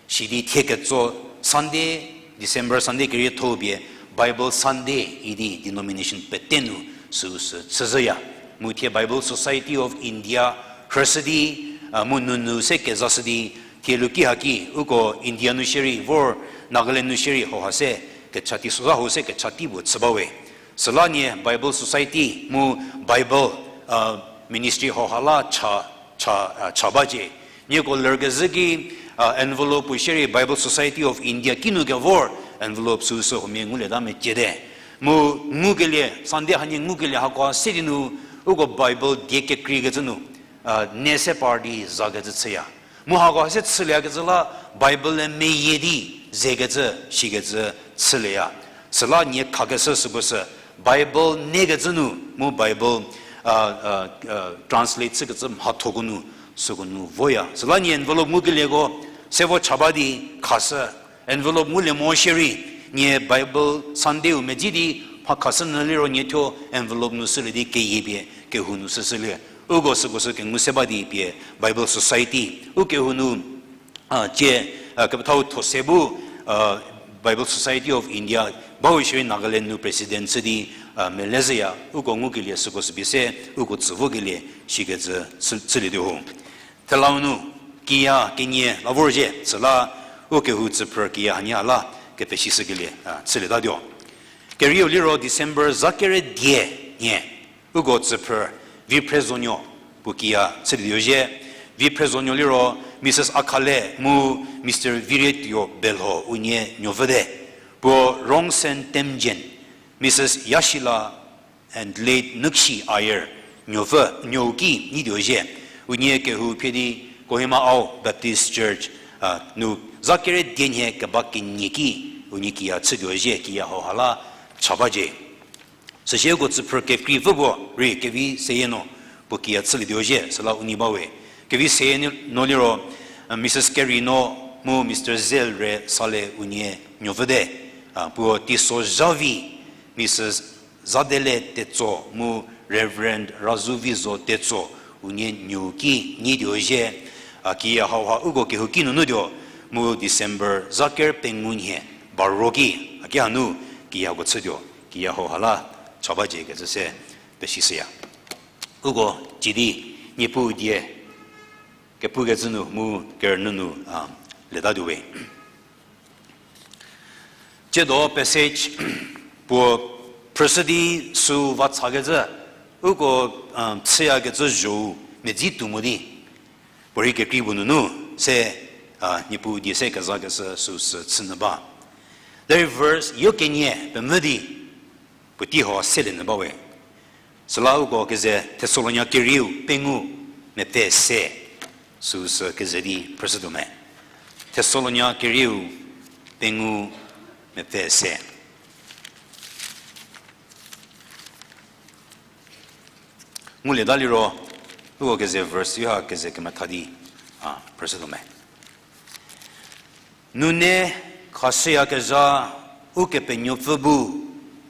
Sidi thie ketso Sunday, December Sunday kerietho-u pie Bible Sunday idi denomination pete nu süu sü chüzhüya. Mu thie Bible Society of India rhüshü di, a, mu nunu se kezashü di, thie luki haki, uko India nu shierei vor Nagaland nu shierei hauha se kecha teisozha hau se kecha tei puo chü bawe. Süla nie Bible Society mu Bible, a, ministry hauha la cha, cha, a, cha bacie. Nieko lerkezhü ki, a, envelope puo shierei Bible Society of India kinu kevor envelope süu sü huomia ngulieta meciete. Mu ngukelie, Sunday hanie ngukelie hakoha se di nu, uko Bible die kekreikecü nu, a, ne se par di zakecü chüya. Mu hakoha se chülieyakecü la Bible-e meyie di zekecü, shikecü chülieya. Süla nie khakeshü süko sü Bible nekecü nu, mu Bible, a, a, a, translate chükecü mhathoko nu, süko nu voya. Süla nie envelope ngukelieko, se vo cha ba di khashü, envelope ngulie mo shierei, nie Bible Sunday-u medzi di mha khashü nyü liro nie thuo envelope nu shülie di keyie pie kehou nu shüshülie. Uko süko sü kengu se ba di pie Bible Society u kehou nu, a, tie, a, kepethau tho se bu, a, Bible Society of India bau shierei Nagaland nu president chü di, a, melezhüya, uko ngukelie süko sü pie se, uko tsü vokelie shikecü chü, chülietuo ho. Thelau nu, kiya kenie la vorzhie, süla u kehou tsüphrü kiya hanie la kepesishükelie, a, chülietatuo. Kerieu liro December za kere die nhie, uko tsüphrü Viphrezonuo puo kiya chülietuo zhie. Viphrezonuo liro Mrs Akhale mu Mr Virietuo Belho unie nuopfüte. Puo Rongsen Temjen, Mrs Yashila and late Nükshi Ayer nuopfü, nuou ki nyituo zhie. Unie kehou phie di Kohima Ao Baptist Church, a, nu za kere die nhie keba kenie ki unie kiya chütuo zhie, kiya hauha la cha bacie. Süsie uko tsüphrü kekreipfü puo rei Kevi Seyienuo puo kiya chülietuo zhie, süla unie bawe. Kevi Seyienuo liro, a, Mrs Kerino mu Mr Zelre Sale unie nuopfüte. A, puo teisozha vi Mrs Zadele Tetso mu Reverend Razuvizo Tetso unie nuou ki nyituo zhie. A, kiya hauha uko kehou ki nunu tuo, mu December za ker pengou nhie baro ki, a, ki hanu kiyako chütuo, kiya hauha la cha bacie kecü se pesishüya. Uko cidi Niepuu die kepukecü nu mu kerünyü nu, a, letatuo we. Tsiedo passage puo phrüshü di süu va chakecü, uko, a, chüyakecü zho-u medzi tuo mo di, puorei kekrei puo nunu se, a, Niepuu die se kezakeshü süu sü chünyü ba. Derei verse yo kenie pemvü di puotei hau selie nyü bawe. Süla uko keze Thessalonia kerieu pengou mepfü se süu sü keze di phrüshütuo me. Thessalonia kerieu pengou mepfü se. Ngulieta liro, uko keze verse ha keze kemetha di, a, phrüshütuo me. Nune khashüyakezha Ukepenuopfü bu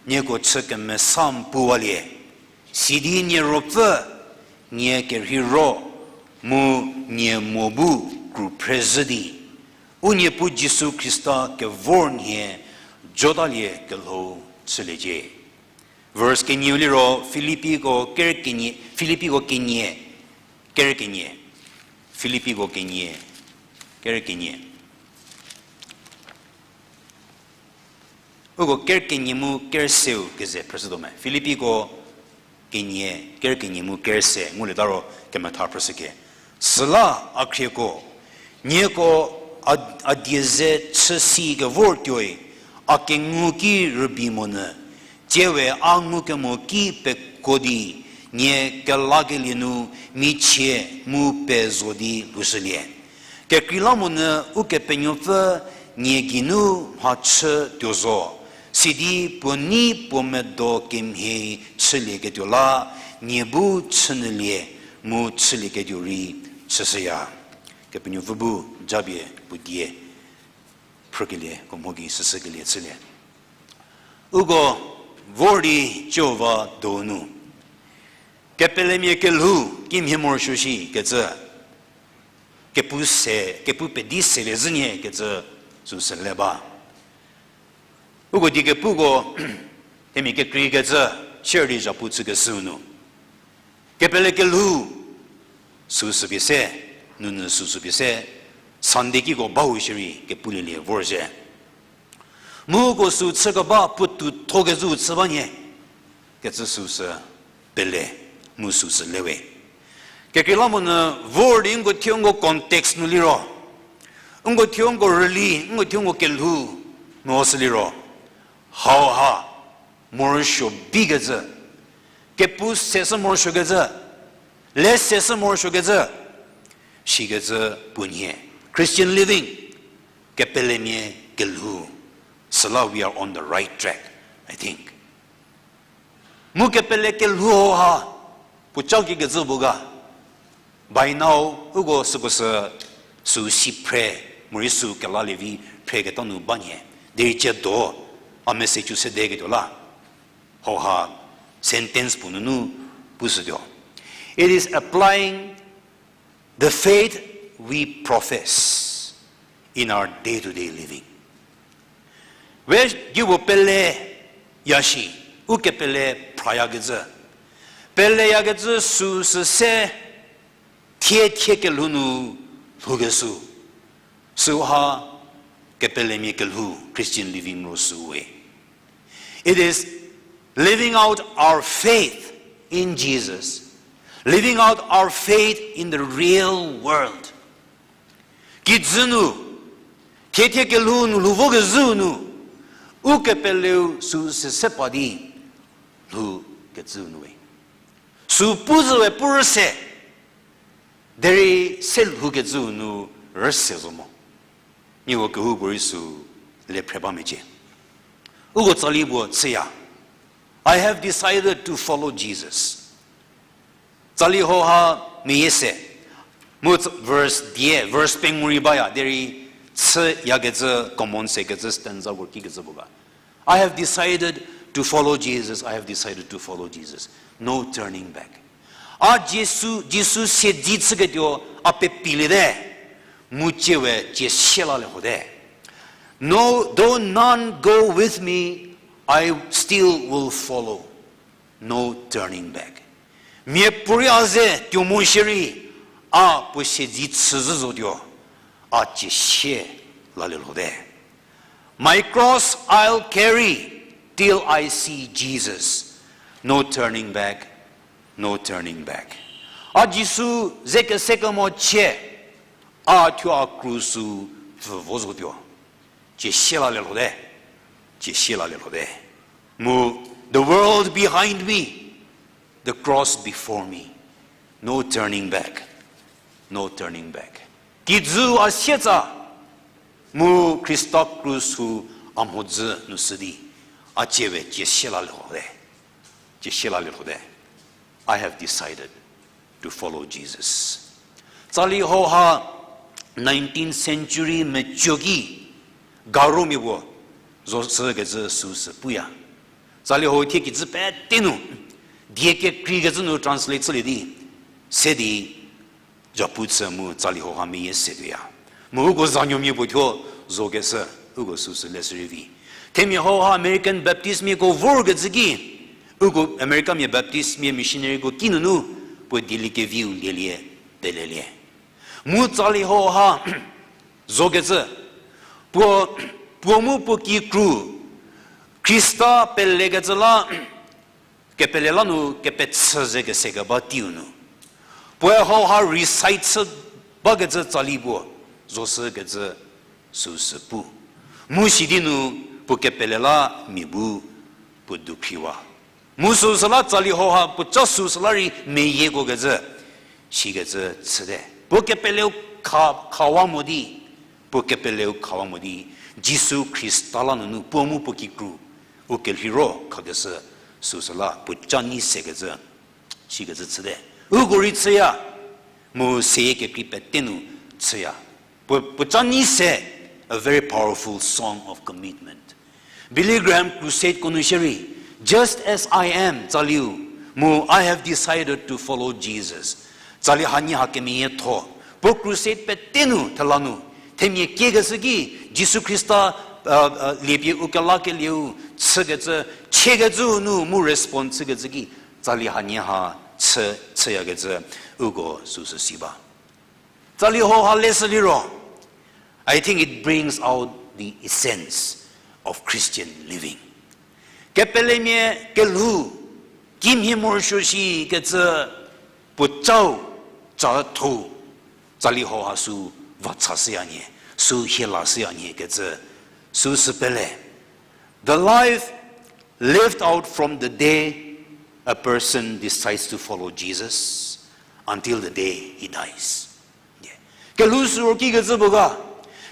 nieko chü kemesa n puwalie, sidi nie ruopfü, nie kerheiro, mu nie mo bu kru phrezhü di, u Niepuu Jisu Khrista kevor nhie jotalie kelhou chüliecie. Verse kenieu liro Filippiko ker kenie, Filippiko kenie, ker kenie, Filippiko kenie, ker kenie. Uko ker kenie mu ker seu keze phrüshütuo me. Filippiko kenie, ker kenie mu ker se ngulieta ro kemetha phrüshüke. Süla a khrieko, nieko a, a die ze chü si kevor tuoi, a kengu ki rübei monyü, tsiewe a ngukemo ki pekuo di, Nie kelakelie nu michie mu pezo di lhoushülie. Kekreilamonyü Ukepenuopfü nie geinu mhachü tuo zo, sidi puo nei puo medo kemhie chülieketuo la, nie bu chünyülie mu chülieketuo rei chüshüya. Kepenuopfü bu japie puo die phrükelieko mho gei süsükelie chülie. Uko vor di Jihova donu kepelemia kelhou kimhie morosuo shikecü, kepu se, kepu pedi selie zhünie kecü süsü le ba. Uko die kepuko themia kekreikecü share di zhapu chükeshüu nu, kepele kelhou süsü pie se, nounyü süsü pie se, Sunday kiko bau shierei kepulielie vorzhie. Mu uko sü chükeba puotou thokecüu chü ba nie, kecü süsü pele, mu süsü le we. Kekreilamonyü vor di nko thuo nko context nu liro, nko thuo nko rüli, nko thuo nko kelhou nu sü liro, hauha morosuo bikecü, kepu se sü morosuokecü, le se sü morosuokecü shikecü puo nhie. Christian living, kepelemia kelhou, süla we are on the right track, I think. Mu kepele kelhou hauha puo ca kikecü puo ga. By now, uko süko sü, sü si phre, morei sü kelalie vi phreketa nu ba nhie. Derei ciedo, a message-u sedeketuo la, hauha sentence puo nunu pushütuo. It is applying the faith we profess in our day-to-day living. We dipuo peleya shi, ukepele phrayakecü. Peleyakecü süsü se, thie thie kelhou nu lhoukeshü. Süha kepelemia kelhou, Christian living ro süwe. It is living out our faith in Jesus, living out our faith in the real world. Kijü nu, thie thie kelhou nu lhou vokezhüu nu, ukepeleu süsü se pa di lhoukecüu nu we. Sü pu zhü we pu rüse, derei se lhoukecüu nu rüse zo mo. Nieko kehoupuorei sü le phre ba mecie. Uko tsali puo chüya, I have decided to follow Jesus. Tsali hauha meyie se. Mu verse die, verse pengou rei baya, derei chüyakecü, common sekecü, stanza vor kikecü puo ga. I have decided to follow Jesus. I have decided to follow Jesus. No turning back. A Jisu, Jisu siedzi chüketuo a pepiliete, mu tsie we cie sie lalie hote. No, though none go with me, I still will follow. No turning back. Miapuorei a ze tuo mo shierei, a puo siedzi chüzhü zotuo, a cie sie lalie hote. My cross I'll carry till I see Jesus. No turning back, no turning back. A Jisu ze kese kemo chie, a thuo a krus sü pfü vo zotuo, cie sie lalie hote, cie sie lalie hote. Mu, the world behind me, the cross before me. No turning back, no turning back. Kijü a sietsa, mu Khrista krus sü a mhodzü nu sü di, a cie we cie sie lalie hote, cie sie lalie hote. I have decided to follow Jesus. Tsali hauha nineteenth century mecoki Garomia puo zo sükecü süsü puya. Tsali hau thie kijü pete nu, die kekreikecü nu translate chülie di, se di, japu chü mu tsali hauha meyie setuoya. Mu uko zanuomia puo thuo zokeshü, uko süsü le sü rei vi. Themia hauha American Baptistmiako vorkecü ki, uko Americamia Baptistmia missionaryko kinunu, puo dieliekeviu lielie, pelelie. Mu tsali hauha zokecü, puo, puo mu puo kikru, Khrista pelekecü la, kepele la nu kepechü ze kese keba teiu nu, puoe hauha recite chü bakecü tsali puo zo sükecü süsü pu. Mu sidi nu puo kepele la mia bu puo dukhriwa. Mu süsüla tsali hauha puoca süsüla rei meyiekuo kecü, sikecü chüte. Puo kepeleu kha, khawa mo di, puo kepeleu khawa mo di, Jisu Khrista la nunu puo mu puo kikru, u kelhiro khakeshü süsüla puoca nyi sekecü, sikecü chüte. Uko rei chüya, mu seyie kekrei pete nu chüya. Puo, puoca nyi se, a very powerful song of commitment. Billy Graham crusade ko nu shierei, Just as I am, tsaliu, mu I have decided to follow Jesus. Tsali hanie ha kemeyietho. Puo crusade pete nu thela nu, themia kiekeshü ki, Jisu Khrista, uh, uh, liepie u kelakelieu chükecü, chiekecü nu mu respond chükecü ki, tsali hanie ha chü, chüyakecü, uko süsü si ba. Tsali hauha leshü liro, I think it brings out the essence of Christian living. Kepelemia kelhou, kimhie morosuo shikecü puocau, ca tho, tsali hauha sü va chashüya nie, sü hie lashüya nie kecü, süsü pele. The life lived out from the day a person decides to follow Jesus until the day he dies. Kelhou süro kikecü puo ga,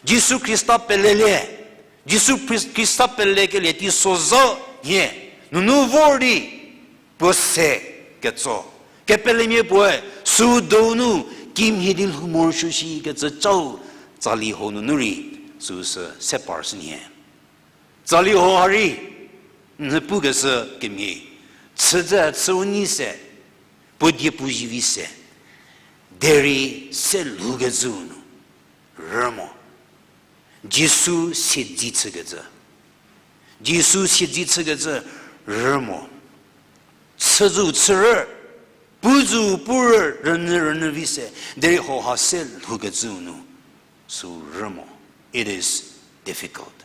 Jisu Khrista pelelie, Jisu Khris-, Khrista pelekelie teisozha nhie, nunu vor di, puo se ketso. Kepelemia puoe, sü donu, kimhie di lhou morosuo shikecü cau, tsali hau nunu rei, süsü se par shü nhie. Tsali hauha rei, n pukeshü kemhie, chüzhü chü u nyi se, puo die puo zivi se, derei se lhoukecüu nu, rü mo. Jisu siedzi chükecü. Jisu siedzi chükecü, rü mo. Chüzhü chürü, puzhü purü, rünyü rünyü vi se, derei hauha se lhoukecüu nu, sü rü mo. It is difficult.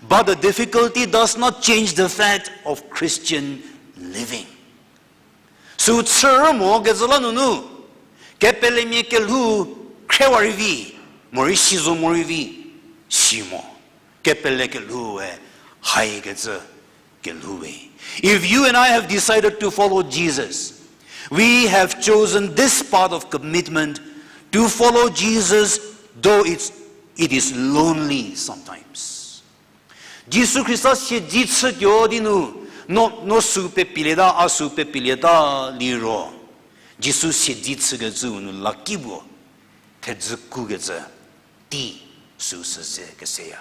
But the difficulty does not change the fact of Christian living. Sü chü rü mo kecü la nunu, kepelemia kelhou khriewa rei vi, morei si zo morei vi, si mo. Kepele kelhoue, haikecü kelhou we. If you and I have decided to follow Jesus, we have chosen this path of commitment to follow Jesus, though it's, it is lonely sometimes. Jisu Khrista siedzi chütuo di nu, no, no sü pepilieta, a sü pepilieta liro, Jisu siedzi chükecüu nu laki puo, thedzü kukecü, tei süsü ze keseya.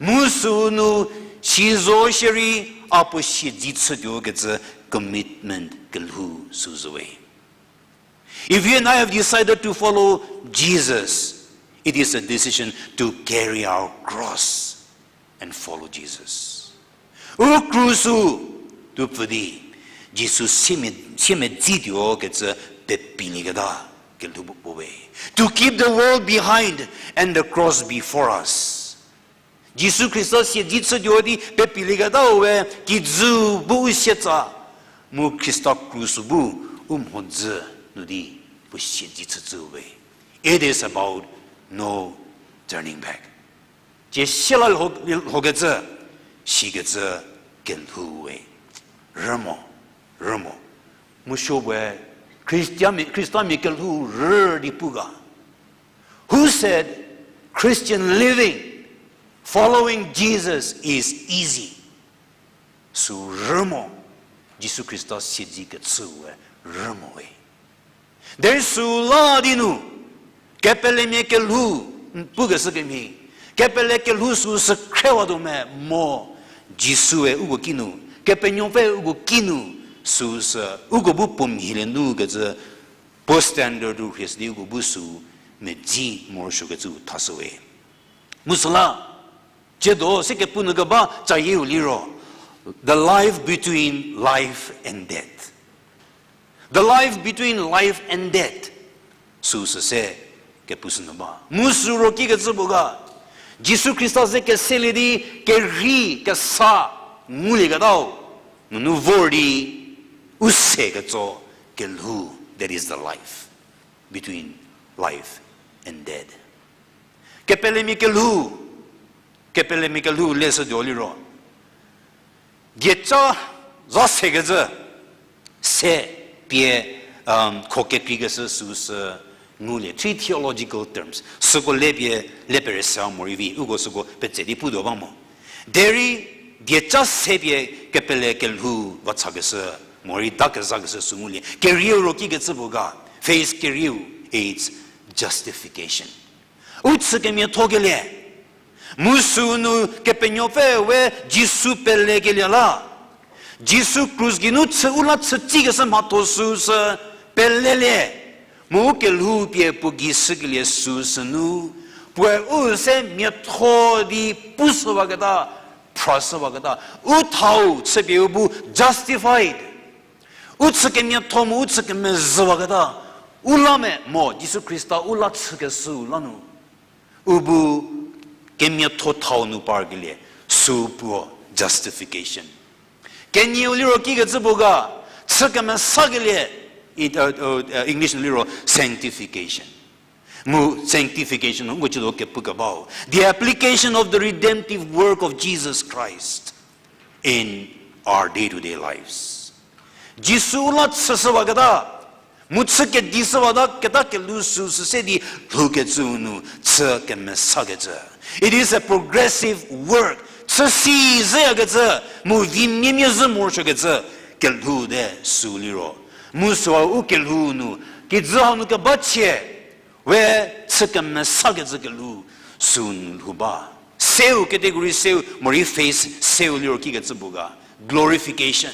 Mu sünu si zo shierei a puo siedzi chütuo kecü commitment kelhou sü zo we. If you and I have decided to follow Jesus, it is a decision to carry our cross and follow Jesus. U krus-u tuo pfü di, Jisu siemedzituo kecü pepilieketa kelhou puo we. To keep the world behind and the cross before us. Jisu Khrista siedzi chütuo di pepilieketau we kijü bu u sietsa, mu Khrista krus-u bu u mhodzü nu di puo siedzi chücü we. It is about no turning back. Cie siela lho-, lhokecü, sikecü kelhou we. Rü mo, rü mo. Mu supuoe Khristamia, Khristamia kelhou rü di pu ga. Who said Christian living, following Jesus is easy? Sü rü mo, Jisu Khrista siedzi kechüu we rü mo we. Derei süla di nu, kepelemia kelhou, n pukeshü kemhie, kepele kelhou süsü khriewatuo me mo, Jisue uko kinu, Kepenuopfü uko kinu, süsü uko bu puo mhielie nu kecü, puo standard-u rhie di uko bu sü medzi morosuokecü thashü we. Mu süla, ciedo se kepu nu keba cayieu liro, the life between life and death. The life between life and death. Süsü se kepushü nu ba. Mu sü ro kikecü puo ga, Jisu Khrista ze keselie di kerhei kesa ngulieketau, nunu vor di u se ketso kelhou, that is the life between life and death. Kepelemia kelhou, kepelemia kelhou leshütuo liro, dieca za sekecü, se pie, um, kho kekreikeshü süu sü ngulie. Three theological terms. Süko le pie, le pere se morei vi, uko süko petse di putuo ba mo. Derei dieca se pie kepele kelhou va chakeshü, morei dakezhakeshü süu ngulie. Kerieu ro kikecü puo ga, phase kerieu, it's justification. U chü kemiathokelie. Mu süu nu Kepenuopfü we Jisu pelekelie la. Jisu krus geinu chü u la chü tsikeshü mhatho süu sü pelelie. Mu u kelhou pie puo gei shükelie süu sünu, puoe u se miatho di pushüwaketa, phrashüwaketa, u thau chüpie u bu justified. U chü kemiatho mu u chü kemezhüwaketa, u la me mo Jisu Khrista u la chükeshüu la nu. U bu kemiatho thau nu parkelie, süu puo justification. Kenieu liro kikecü puo ga, chü kemesakelie, it, uh, uh, uh, English nu liro sanctification. Mu sanctification nko cüdo kepukebau. The application of the redemptive work of Jesus Christ in our day-to-day lives. Jisu u la chüshüwaketa, mu chü kedishüwata keta kelhou süu sü se di lhoukecüu nu chü kemesakecü. It is a progressive work. Chü si zhüyakecü, mu vimiamia zhü morosuokecü kelhou te süu liro. Mu süu u kelhou nu, kijü hau nu keba chie, we chü kemesakecü kelhou süu nu lhou ba. Seu category seu, morei phase seu liro kikecü puo ga. Glorification.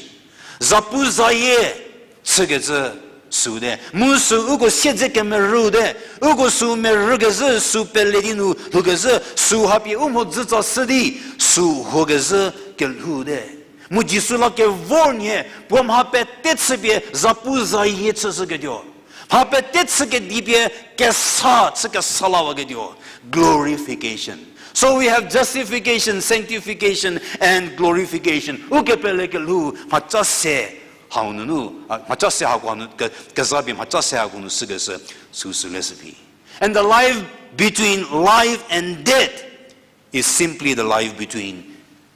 Zapuzayie chükecü süu te. Mu süu uko siedze kemerü te. Uko süu merükezhü süu pele di nu lhoukezhü süu hapie u mhodzütsa shü di süu huokezhü kelhou te. Mu Jisu la kevor nhie puo mha pete chüpie zapuzayie chüshüketuo. Mha pete chü kedi pie kesa chü kesa lawaketuo. Glorification. So we have justification, sanctification, and glorification. U kepele kelhou mhaca se hau nunu, a, mhaca se hako nu, ke-, kezapie mhaca se hako nu shükeshü süu sü leshü phi. And the life between life and death is simply the life between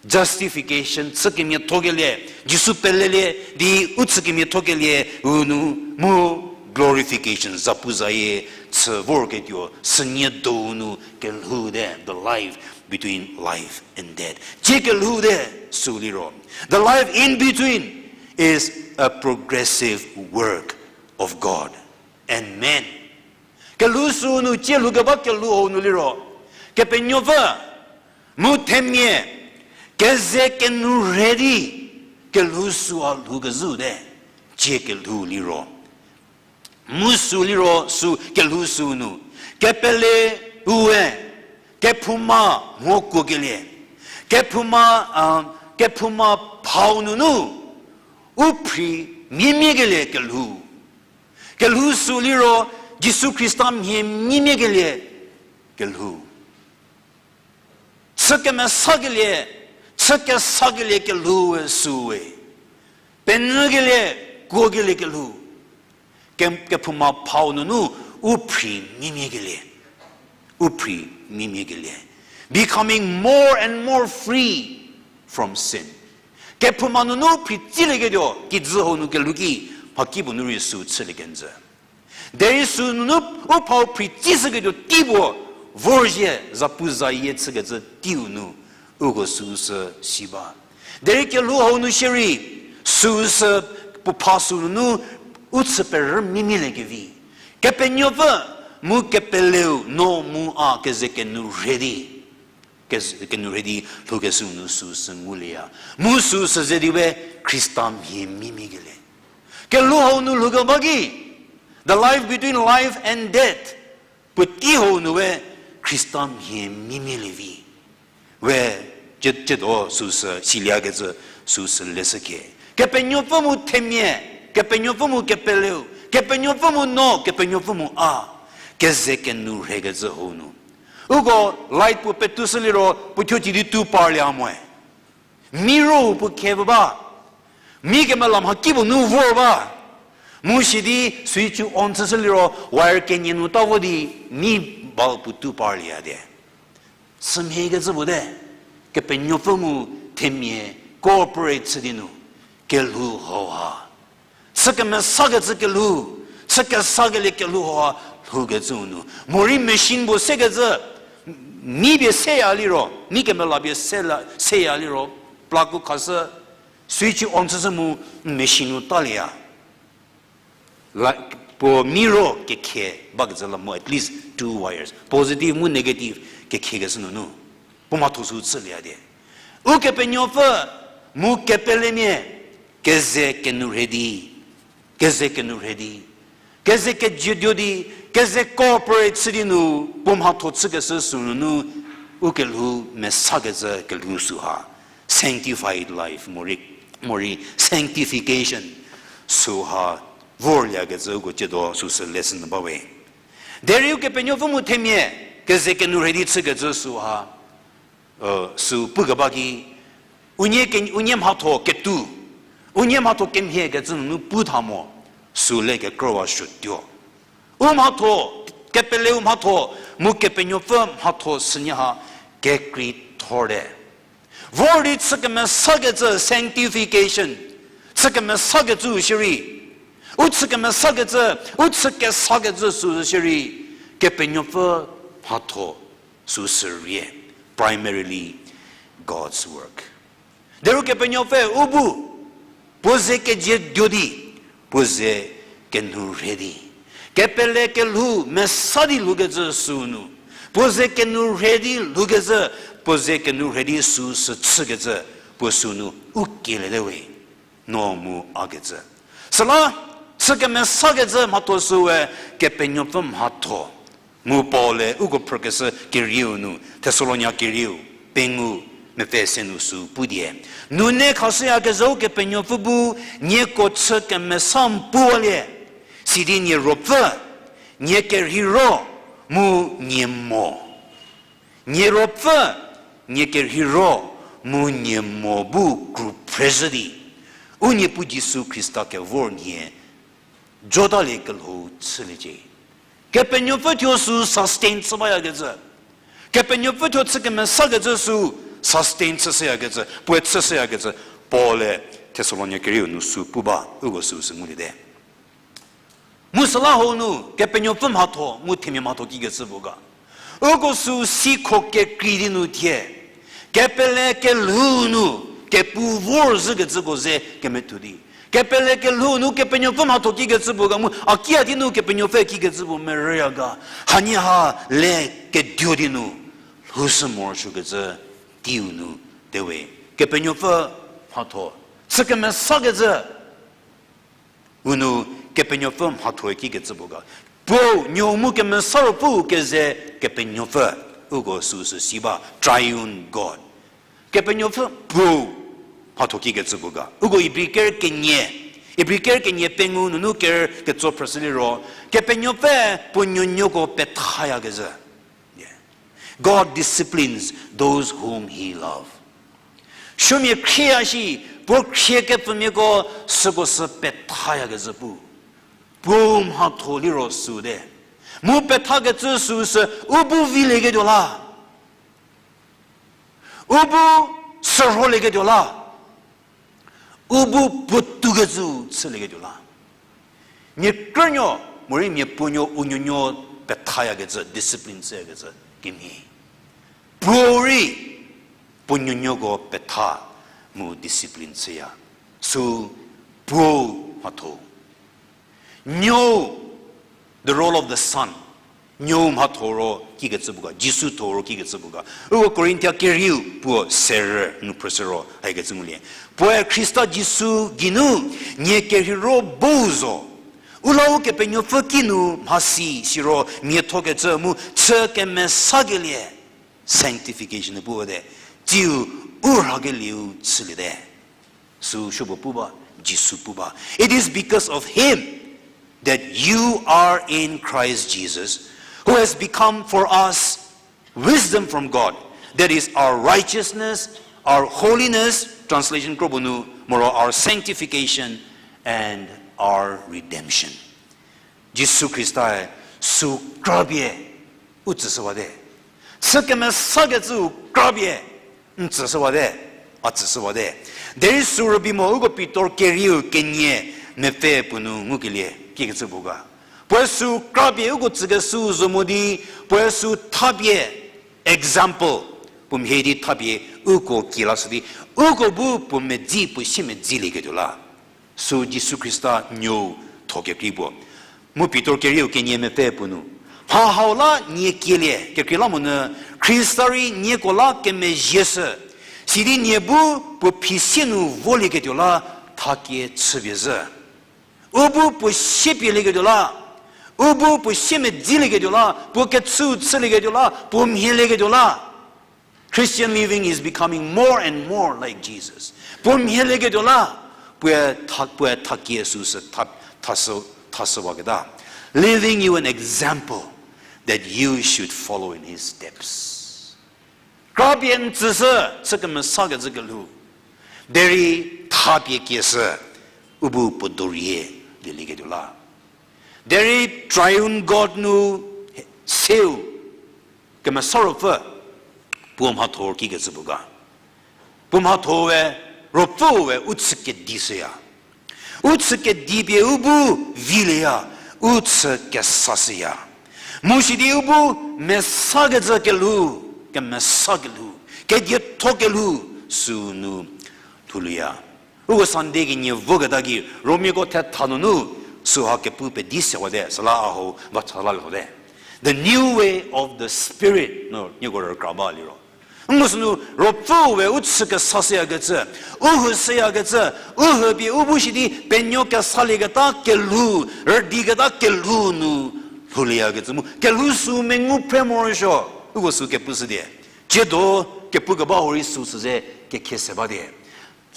justification, chü kemiathokelie, Jisu pelelie di u chü kemiathokelie u nu, mu glorification, zapuzayie chü vorketuo, sünie dou nu kelhou te, the life between life and death. Tsie kelhou te süu liro. The life in between is a progressive work of God and man. Kelhou süu nu tsie lhoukeba kelhou hau nu liro, Kepenuopfü mu themia keze kenu rhe di kelhou süu a lhoukezhü te, tsie kelhou liro. Mu süu liro süu kelhou süu nu, kepele ue, kephouma mho kuokelie, kephouma, a, kephouma phau nunu, u phri miemiekelie kelhou. Kelhou süu liro Jisu Khrista mhie miemiekelie kelhou. Chü kemesakelie, chü kesakelie kelhou we süu we. Penyükelie, kuokelie kelhou. Ke-, kephouma phau nunu u phri miemiekelie. U phri miemiekelie. Becoming more and more free from sin. Kephouma nunu phri tsilieketuo, kijü hau nu kelhou ki, mhakipuo nu rei süu chülie kenjü. Derei süu nunu u phau phri tsishüketuo tei puo, vorzhie zapuzayie chükecü teiu nu, uko süu sü si ba. Derei kelhou hau nu shierei, süu sü puo pha süu nunu, u chü perü miemieliekevi. Kepenuopfü, mu kepeleu, no mu a keze kenu rhe di. Kez-, kenu rhe di lhoukeshüu nu süu sü ngulieya. Mu süu sü ze di we Khrista mhie miemiekelie. Kelhou hau nu lhoukeba ki, the life between life and death. Puotei hau nu we Khrista mhie miemielie vi. We, tsie, tsiedo süu sü siliekecü süu sü leshükhie. Kepenuopfü mu themia, Kepenuopfü mu kepeleu, Kepenuopfü mu no, Kepenuopfü mu a. Keze kenu rhekecü hau nu. Uko light puo petushü liro puo thuo ti di tu parlie moe. Mi ro puo khe ba. Mi kemela mhakipuo nu vor ba. Mu sidi switch on chüshü liro wire kenie nu ta vo di mi bulb puo tu parlieya de. Sümhiekecü puo te, Kepenuopfü mu themia cooperate chü di nu, kelhou hau ha. Chü kemesakecü kelhou, chü kesakelie kelhou ha lhoukecüu nu. Morei machine puo sekecü, mi pie seya liro, mi kemela pie sela, seya liro, plug-u khashü, switch on chüshü mu, machine-u talieya. La, puo miro kekhe bakecü la mo at least two wires. Positive mu negative kekhekeshü nunu. Puo mhatho sü chülieya die. Ukepenuopfü mu kepelemia keze kenourhei di, keze kenourhei di, keze kejietuo di, keze cooperate chü di nu, puo mhatho chükeshü sü nunu, u kelhou mesakecü kelhou süha. Sanctified life, morei, morei sanctification süha vorliekecü uko tsiedo süsü lesson nu bawe. Derei Ukepenuopfü mu themia keze kenourhei di chükecü süha, sü pukeba ki, unie ke, unie mhatho ketuo, unie mhatho kemhiekecü nunu pu tha mo, sü le kekrowa suotuo. U mhatho, kepeleu mhatho, mu Kepenuopfü mhatho sünie ha kekreithorte. Vor di chü kemesakecü sanctification, chü kemesakecü shierei, u chü kemesakecü, u chü kesakecü sü shierei, Kepenuopfü mhatho sü sü rie, primarily God's work. Derei Kepenuopfü u bu, puo ze kejietuo di, puo ze kenourhei di, kepele kelhou mesa di lhoukecü sü nu, puo ze kenourhei di lhoukecü, puo ze kenourhei di sü sü chükecü, puo sü nu u kieliete we, no mu a kecü. Süla, chü kemesakecü mhatho süe, Kepenuopfü mhatho. Mu Paul-e uko phrükeshü kerieu nu, Thessalonia kerieu, pengou, mepfü se nu sü pudie. Nune khashüyakezhau Kepenuopfü bu, nieko chü kemesa n puwalie, sidi nie ruopfü, nie kerheiro, mu nie mo. Nie ruopfü, nie kerheiro, mu nie mo bu kru phrezhü di, u Niepuu Jisu Khrista kevor nhie, jotalie kelhou chüliecie. Kepenuopfü thuo sü sustain chü bayakecü. Kepenuopfü thuo chü kemesakecü sü sustain chüshüyakecü, puoe chüshüyakecü. Paul-e Thessalonia kerieu nu sü pu ba, uko sü sü nguliete. Mu süla hau nu, Kepenuopfü mhatho, mu themia mhatho kikecü puo ga. Uko sü sikho kekrei di nu thie. Kepele kelhou nu, kepu vorzhükecüko ze kemethu di. Kepele kelhou nu, Kepenuopfü mhatho kikecü puo ga, mu a kiya di nu Kepenuopfü kikecü puo merüya ga. Hanie ha le keduo di nu, lhoushü morosuokecü teiu nu, tewe. Kepenuopfü mhatho. Chü kemesakecü u nu Kepenuopfü mhatho kikecü puo ga. Puo, Nuou mu Kemesa Ruopfü keze Kepenuopfü, uko süsü si ba, triune God. Kepenuopfü puo mhatho kikecü puo ga. Uko Ibri ker kenie, Ibri ker kenie pengou nunu ker ketso phrüshü liro, Kepenuopfü puo nuonuoko pethayakecü. God disciplines those whom he love. Suomia khrieya shi, puo khrie kepfümiako süko sü pethayakecü pu. Puo mhatho liro süte. Mu pethakecü süsü u bu vilieketuo la. U bu sürholieketuo la. U bu puotoukecü chülieketuo la. Mia krünuo, morei mia puonuo, u nuonuo pethayakecü, discipline chüyakecü kemhie. Puo rei, puo nuonuoko petha mu discipline chüya. Sü puo mhatho. Nuou, the role of the son. Nuou mhatho ro kikecü puo ga, Jisu tho ro kikecü puo ga. Uko Korinthia kerieu puo serü nu phrüshü ro haikecü ngulie. Puoe Khrista Jisu geinu nie kerheiro bo zo. U la Ukepenuopfü kinu mhasi siro miathokecü mu chü kemesakelie. Sanctification puo te. Tsiu u rhakelieu chüliete. Sü supuo pu ba, Jisu pu ba. It is because of him that you are in Christ Jesus, who has become for us wisdom from God, that is our righteousness, our holiness, translation kro puo nu, moro our sanctification and our redemption. Jisu Khrista-e sü krapie u tsüshüwate. Chü kemesakecüu krapie n tsüshüwate, a tsüshüwate. Derei sü rübei mo uko Pitor kerieu kenie, mepfü puo nu ngukelie kikecü puo ga. Puoe sü krapie uko tsükeshü zo mo di, puoe sü thapie, example, puo mhie di thapie uko kielashü di, uko bu puo medzi, puo siemedzilieketuo la. Sü Jisu Khrista nuou tho kekrei puo. Mu Pitor kerieu kenie mepfü puo nu, mha hau la nie kielie kekreilamonyü, Khrista rei nieko la kemezhieshü, sidi nie bu puo phisie nu volieketuo la thakie chüpie zhü. U bu puo siepielieketuo la, u bu puo siemedzilieketuo la, puo kechü chülieketuo la, puo mhielieketuo la. Christian living is becoming more and more like Jesus. Puo mhielieketuo la, puoe tha-, puoe thakie süsü tha-, thashü, thashüwaketa. Leaving you an example that you should follow in his steps. Krapie n tsüshü, chü kemesakecü kelhou. Derei thapie kieshü, u bu puo dorie lielieketuo la. Derei Triune God nu seu, Kemesa Ruopfü, puo mhatho kikecü puo ga. Puo mhatho-e, Ruopfüe u chü kedi shüya. U chü kedi pie u bu vilieya, u chü kesa shüya. Mu sidi u bu mesakecü kelhou, kemesa kelhou, kedietho kelhou, sünu lhoulieya. Uko Sunday kenie voketa ki, Romiako thetha nunu, süha kepu pedi sewate, süla a hau va cha la lhote. The new way of the Spirit, no, nieko rükra ba liro. Ngu sünu, Ruopfüe u chü kesa shüyakecü, u hü shüyakecü, u hü pie u bu shidi penuo kesalieketa kelhou, rüdiketa kelhou nu lhoulieyakecü mu. Kelhou sü mengu phre morosuo, uko sü kepushüdi. Tsiedo kepu keba hurei süsü ze kekhie se ba di.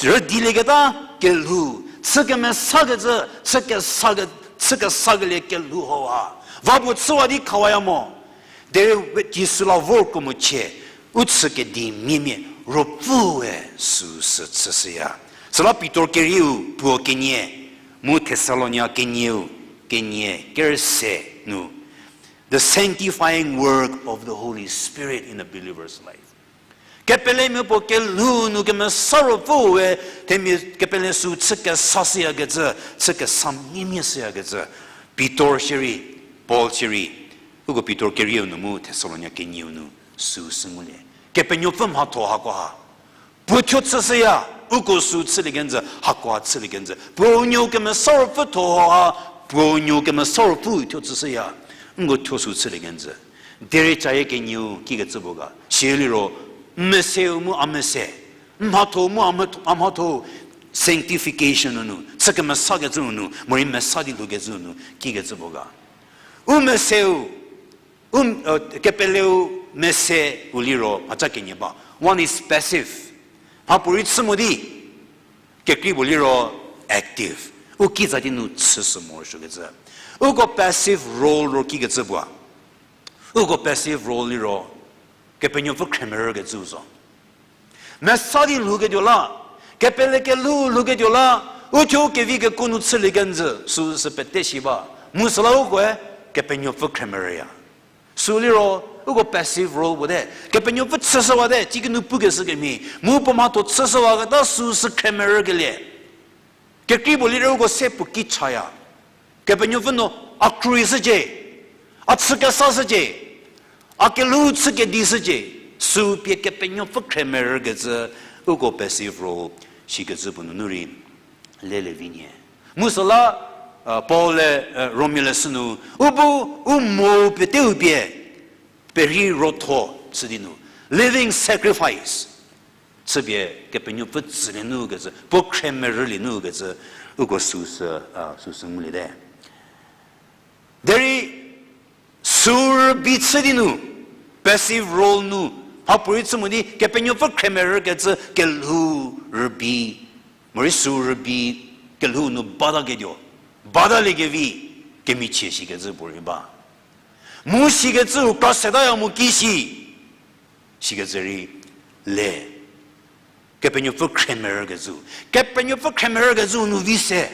Rüdilieketa kelhou, chü kemesakecü, chü kesa ke-, chü kesakelie kelhou hauha. Va puo chüwa di khawaya mo. Derei we Jisu la vorko mo chie, u chü kedi miemia, Ruopfüe süsü chüshüya. Süla Pitor kerieu puo kenie, mu Thessalonia kenieu, kenie, kerüse nu. The sanctifying work of the Holy Spirit in a believer's life. Kepelemia puo kelhou nu Kemesa Ruopfüe themia kepele sü chü kesa shüyakecü, chü kesa miemia shüyakecü. Pitor shierei, Paul shierei, uko Pitor kerieu nu mu Thessalonia kenieu nu süsü ngulie. Kepenuopfü mhatho hakoha. Puo thuo chüshüya, uko sü chülie kenjü, hakoha chülie kenjü. Puo nuou Kemesa Ruopfü tho ha, puo nuou Kemesa Ruopfü thuo chüshüya, nko thuo sü chülie kenjü. Derei cayie kenieu kikecü puo ga. Sieliro, n meseu mu a mese, n mhatho mu a mhatho, a mhatho, sanctification nu, chü kemesakecü nu, morei mesa di lhoukecü nu, kikecü puo ga. U meseu, u, kepeleu mese u liro mhaca kenie ba. One is passive. Mhapuorei chü mo di, kekrei puo liro active. U kiza di nu chüshü morosuokecü. Uko passive role ro kikecü puo. Uko passive role liro, Kepenuopfü khremerükecüu zo. Mesa di lhouketuo la, kepele kelhou lhouketuo la, uthuo kevi kekuo nu chülie kenjü, süsü pete shi ba. Mu süla ukoe, Kepenuopfü khremerüya. Sü liro, uko passive role puo te, Kepenuopfü chüshüwate, cikinu pukeshü kemhie, mu puo mhatho chüshüwaketa süsü khremerükelie. Kekrei puo liro uko se puo ki chaya. Kepenuopfü no a krüi shücie, a chü kesa shücie, a kelhou chü kedi shücie, sü pie Kepenuopfü khremerükecü, uko passive role shikecü puo nunu rei lelevi nyie. Mu süla, Paul-e, Romiale sünu, u bu, u mo peteu pie, perhei rotho chü di nu, living sacrifice. Chüpie Kepenuopfü tsülie nu kecü, puo khremerülie nu kecü, uko süsü, süsü ngulie te. Derei sü rübei chü di nu, passive role nu, mhapuorei chü mo di Kepenuopfü khremerükecü kelhou rübei, morei sü rübei kelhou nu bataketuo, bataliekevi, kemichie shikecü puorei ba. Mu shikecüu kra setaya mo ki shi, shikecü rei le. Kepenuopfü khremerükecüu. Kepenuopfü khremerükecüu nu vi se.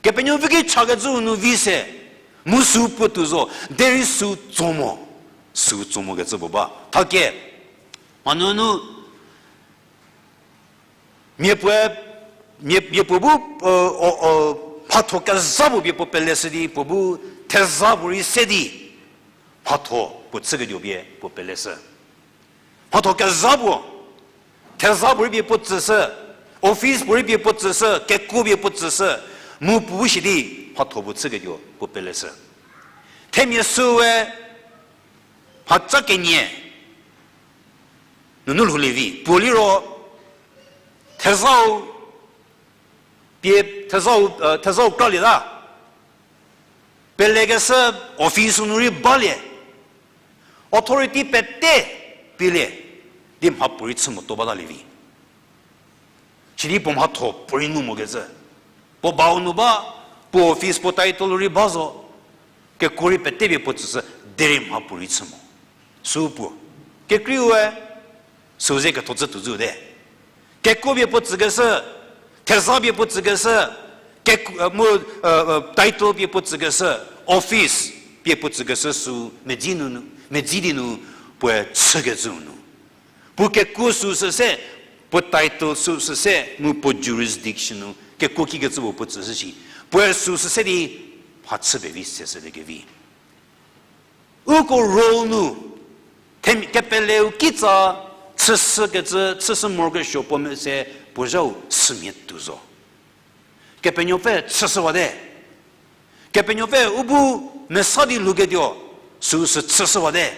Kepenuopfü ki chakecüu nu vi se. Mu sü puotou zo, derei sü tso mo. Sü tso mokecü puo ba. Thake, mhanunu, mia puoe, mia, mia puo bu, o, o, Mhatho kezha puo pie puo peleshü di, puo bu theza puorei se di, mhatho puo chüketuo pie puo peleshü. Mhatho kezha puo, theza puorei pie puo tsüshü, office puorei pie puo tsüshü, kekuo pie puo tsüshü, mu puo bu shi di mhatho puo chüketuo puo peleshü. Themia süe mhaca kenie nunu lhoulie vi, puo liro thezau pie, thezau, thezau kralieta. Pelekeshü office nu rei balie. Authority pete pielie. Di mhapuorei chü motuo batalie vi. Sidi puo mhatho puorei ngu mokecü. Puo bau nu ba, puo office, puo title rei ba zo. Kekuo rei pete pie puo tsüshü, derei mhapuorei chü mo. Sü puo. Kekreiue, sü ze ketho chü tuo zhüte. Kekuo pie puo tsükeshü, theza pie puo tsükeshü, kek-, mu, title pie puo tsükeshü, office pie puo tsükeshü sü medzi nu, medzi di nu puoe chükecü nu. Puo kekuo süsü se, puo title süsü se, mu puo jurisdiction nu kekuo kikecü puo puo tsüshü shi. Puoe süsü se di mhachü pevi seshülie kevi. Uko role nu, them-, kepeleu kitsa chüshükecü, chüshü morokesuo puo mese puo zhau sümhie tuo zo. Kepenuopfü chüshüwate. Kepenuopfü u bu mesa di lhouketuo, süsü chüshüwate.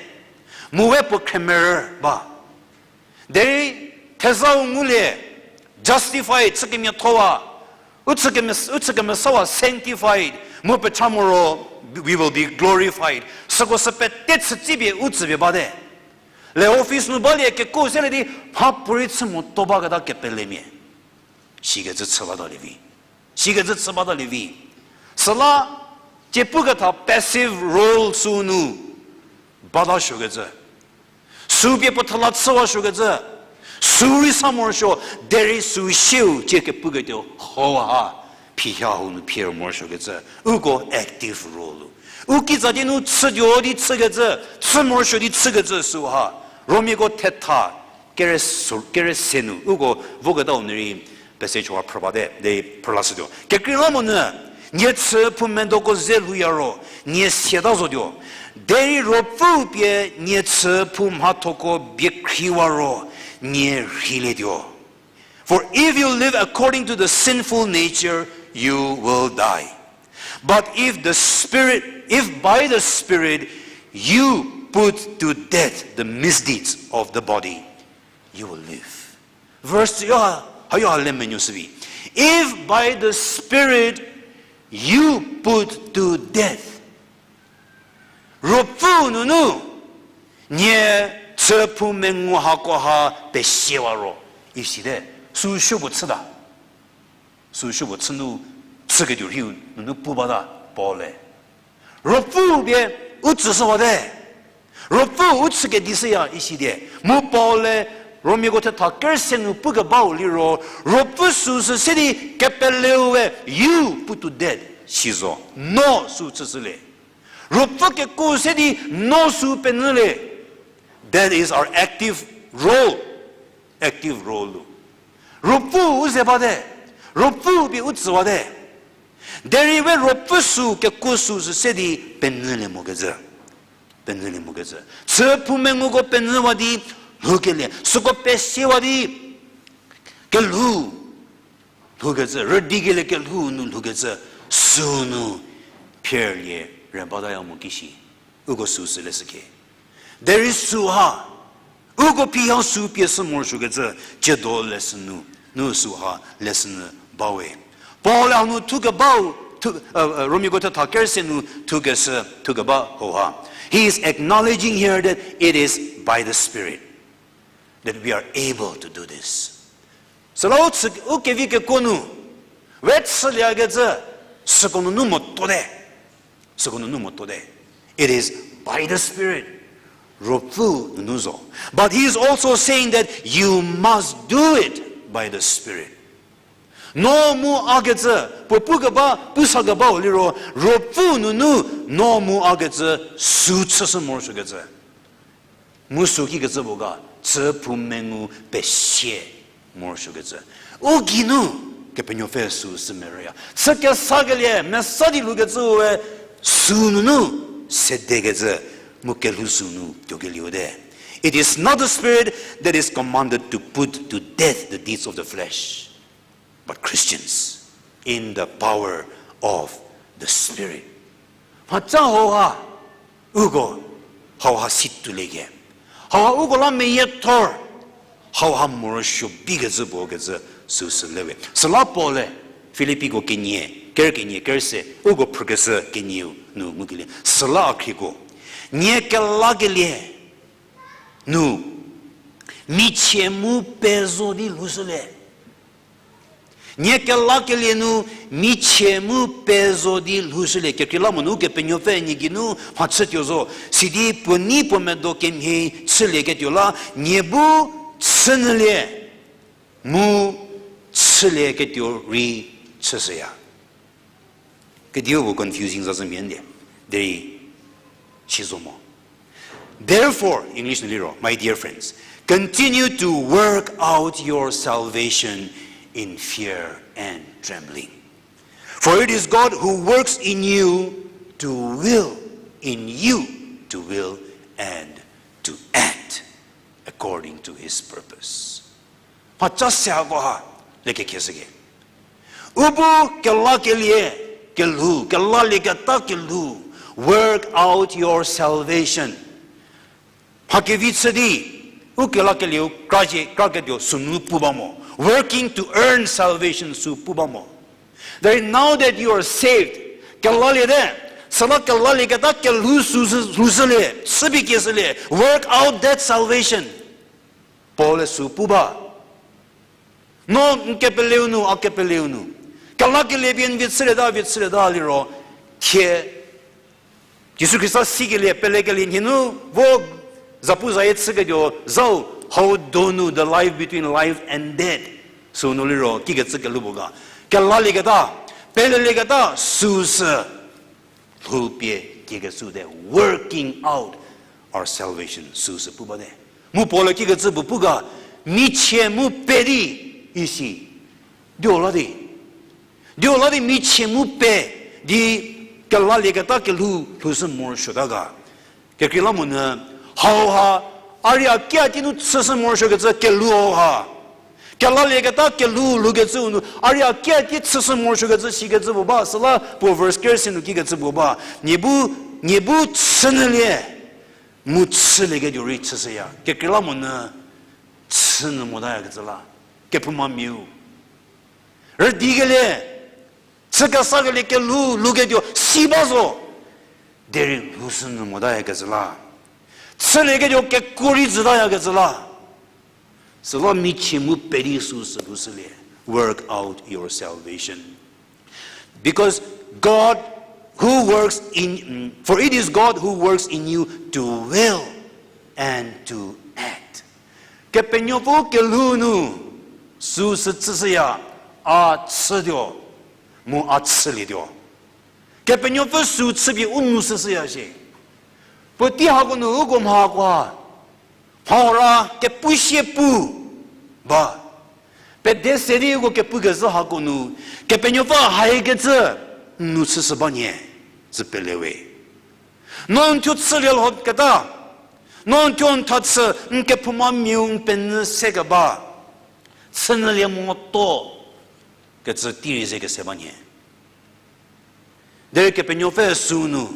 Mu we puo khriemerü ba. Derei thezau ngulie, justified, chü kemiathowa, u chü keme-, u chü kemesawa, sanctified, mu pecha moro, we will be glorified. Süko sü pete chütsipie u tsüpie bate. Le office nu balie kekuo selie di mhapuorei chü motuo baketa kepelemia. Sikecü chü batalie vi. Sikecü chü batalie vi. Süla, cie puketha passive role sü nu bata suokecü. Sü pie puo thela chüwa suokecü. Sü rei sa morosuo, derei sü sieu cie kepuketuo hau ha, phiha hau nu phier morosuokecü. Uko active role lu. U kitsa di nu chütuo di chükecü, chü morosuo di chükecü süha. Romiako thetha, kere se nu, uko voketau nu rei, passage ha phrü bate, de phrülashütuo. Kekreilamonyü, nie chü phou medoko ze lhouya ro, nie siata zotuo. Derei Ruopfü pie nie chü phou mhathoko biekhriwa ro, nie rheilietuo. For if you live according to the sinful nature, you will die. But if the Spirit, if by the Spirit you put to death the misdeeds of the body, you will live. Verse yo ha, ha yo ha le menuo shübi. If by the Spirit you put to death. Ruopfü nunu, nie chü phou mengu hako ha pesiewa ro, isite, süu supuo chüta. Süu supuo chü nu, chüketuo rhiu nunu pu bata, Paul-e. Ruopfü pie u tsüshüwate. Ruopfü u chükedi shüya isite. Mu Paul-e Romiako thetha kerüse nu pukebau liro, Ruopfü süsü se di kepeleu we, you put to death, si zo. No süu chüshülie. Ruopfü kekuo se di no süu penyülie. That is our active role. Active role lu. Ruopfü u ze bate. Ruopfü pie u tsüwate. Derei we Ruopfü süu kekuo süsü se di penyülie mokecü. Penyülie mokecü. Chü phou menguko penyüwa di lhoukelie. Süko pesiewa di kelhou lhoukecü, rüdikelie kelhou nu lhoukecü, süu nu phierlie re bataya mo kishi. Uko süu sü leshüke. Derei süha, uko phi ha süu pie shü morosuokecü, ciedo lesson nu, nu süha lesson nu bawe. Paul hanu thukebau, thu, Romiako thetha kerüse nu thukeshü, thukeba hauha. He is acknowledging here that it is by the Spirit that we are able to do this. Süla u chü, u kevi kekuo nu, we chüliekecü, süko nunu motuote. Süko nunu motuote. It is by the Spirit. Ruopfü nunu zo. But he is also saying that you must do it by the Spirit. No mu akecü, puo pukeba, pusakebau liro, Ruopfü nunu, no mu akecü, süu chüshü morosuokecü. Mu süu kikecü puo ga, chü phou mengu pesie morosuokecü. U geinu, Kepenuopfü süu sü merüya. Chü kesakelie, mesa di lhoukecüe, süu nunu, sedekecü, mu kelhou süu nu tuokelieu te. It is not the Spirit that is commanded to put to death the deeds of the flesh, but Christians in the power of the Spirit. Mhaca hauha, uko, hauha situlie ke. Hauha uko la meyiethor, hauha morosuo bikecü puo kecü süsü lewe. Süla Paul-e, Filippiko kenie, ker kenie, ker se, uko phrükeshü kenieu nu ngukelie. Süla a khrieko. Nie kelakelie nu, michie mu pezo di lhoushülie. Nie kelakelie nu michie mu pezo di lhoushülie, kekreilamonyü Kepenuopfü nie geinu mhachütuo zo, sidi puo nei puo medo kemhie chülieketuo la, nie bu chünyülie, mu chülieketuo rei chüshüya. Kediu bu confusing zazhü mhie ndie. Derei, si zo mo. Therefore, English nu liro, my dear friends, continue to work out your salvation in fear and trembling. For it is God who works in you to will, in you to will and to act according to his purpose. Mhaca se hako ha, le kekhie shüke. U bu kelakelie kelhou, kelalieketa kelhou, work out your salvation. Mha kevi chü di, u kelakelieu krazie, kraketuo sünu pu ba mo. Working to earn salvation sü pu ba mo. There, now that you are saved, kelaliete, süla kelalieketa kelhou sü, sü, sü, sülie, sübi kie sülie, work out that salvation. Paul-e sü pu ba. No n kepeleu nu, a kepeleu nu. Kelakelie pie n vie chülieta, vie chülieta liro, thie Jisu Khrista sikelie, pelekelie nhie nu, vo zapu zayie chüketuo zau, hau donu, the life between life and death. Sünu liro, kikecü kelhou puo ga. Kelalieketa, pelelieketa, süsü. Lhoupie kiekecü te, working out our salvation, süsü pu bate. Mu Paul-e kikecü puo pu ga, michie mu pe di, isi. Dio la di. Dio la di michie mu pe di kelalieketa kelhou, lhoushü morosuota ga. Kekreilamonyü, hauha, a rei a kiati nu chüshü morosuokecü kelhou hauha. Kelalieketa kelhou lhoukecüu nu, a rei a kiati chüshü morosuokecü sikecü puo ba, süla puo verse kerüse nu kikecü puo ba. Nie bu, nie bu chünyülie, mu chülieketuo rei chüshüya. Kekreilamonyü, chünyü motayakecü la. Kephoumamiau. Rüdikelie, chü kesakelie kelhou lhouketuo si ba zo. Derei lhoushünyü motayakecü la. Chülieketuo kekuo rei zütayakecü la. Süla michie mu pe di süsü lhoushülie. Work out your salvation. Because God who works in, for it is God who works in you to will and to act. Kepenuopfü kelhou nu süsü chüshüya, a chütuo, mu a chülietuo. Kepenuopfü sü chüpie u nu süshüya shie. Puotei hako nu uko mha kwa, mhaura kepu sie pu ba. Pede se di uko kepukezhü hako nu, Kepenuopfü haikecü n nu chüshü ba nyie, zü pelewe. No n thuo chülie lhoketa, no n thuo n tha chü, n kephoumamiau n penyü sekeba, chünyülie moto, kecü tei rei ze kese ba nyie. Derei Kepenuopfü süu nu,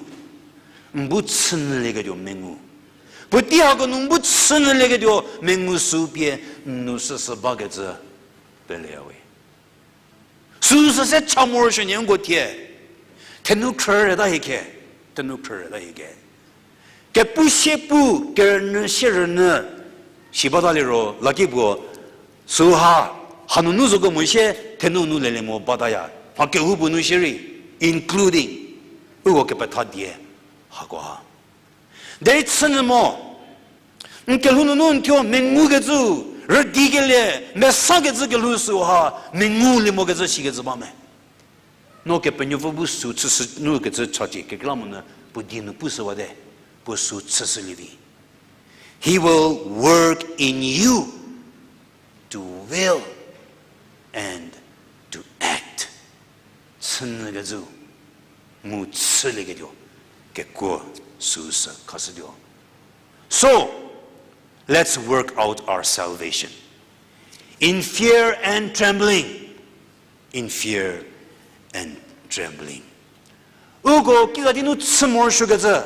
n bu chünyülieketuo mengu. Puotei hako nu n bu chünyülieketuo mengu sü pie n nu süshü bakecü peleyawe. Süsü se cha morosuo nyie nko thie. Thenu khrüta hieke, thenu khrüta hieke. Kepu sie pu, kerünyü sie rünyü, si bata liro, laki puo, süha, hanunu zo kemo sie, thenu nu lelie mo bataya. Mha kehoupuo nu shierei, including, uko kepetha die, hako ha. Derei chünyü mo, n kelhou nunu n thuo mengukecü, rüdikelie, mesakecü kelhou süha, mengulie mokecü sikecü ba me. No Kepenuopfü bu sü chüshü nu kecü chacie, kekreilamonyü puo die nu pushüwate, puo sü chüshülie vi. He will work in you to will and to nyükecü, mu chülieketuo, kekuo süu sü khashütuo. So, let's work out our salvation in fear and trembling. In fear and trembling. Uko kiza di nu chü morosuokecü,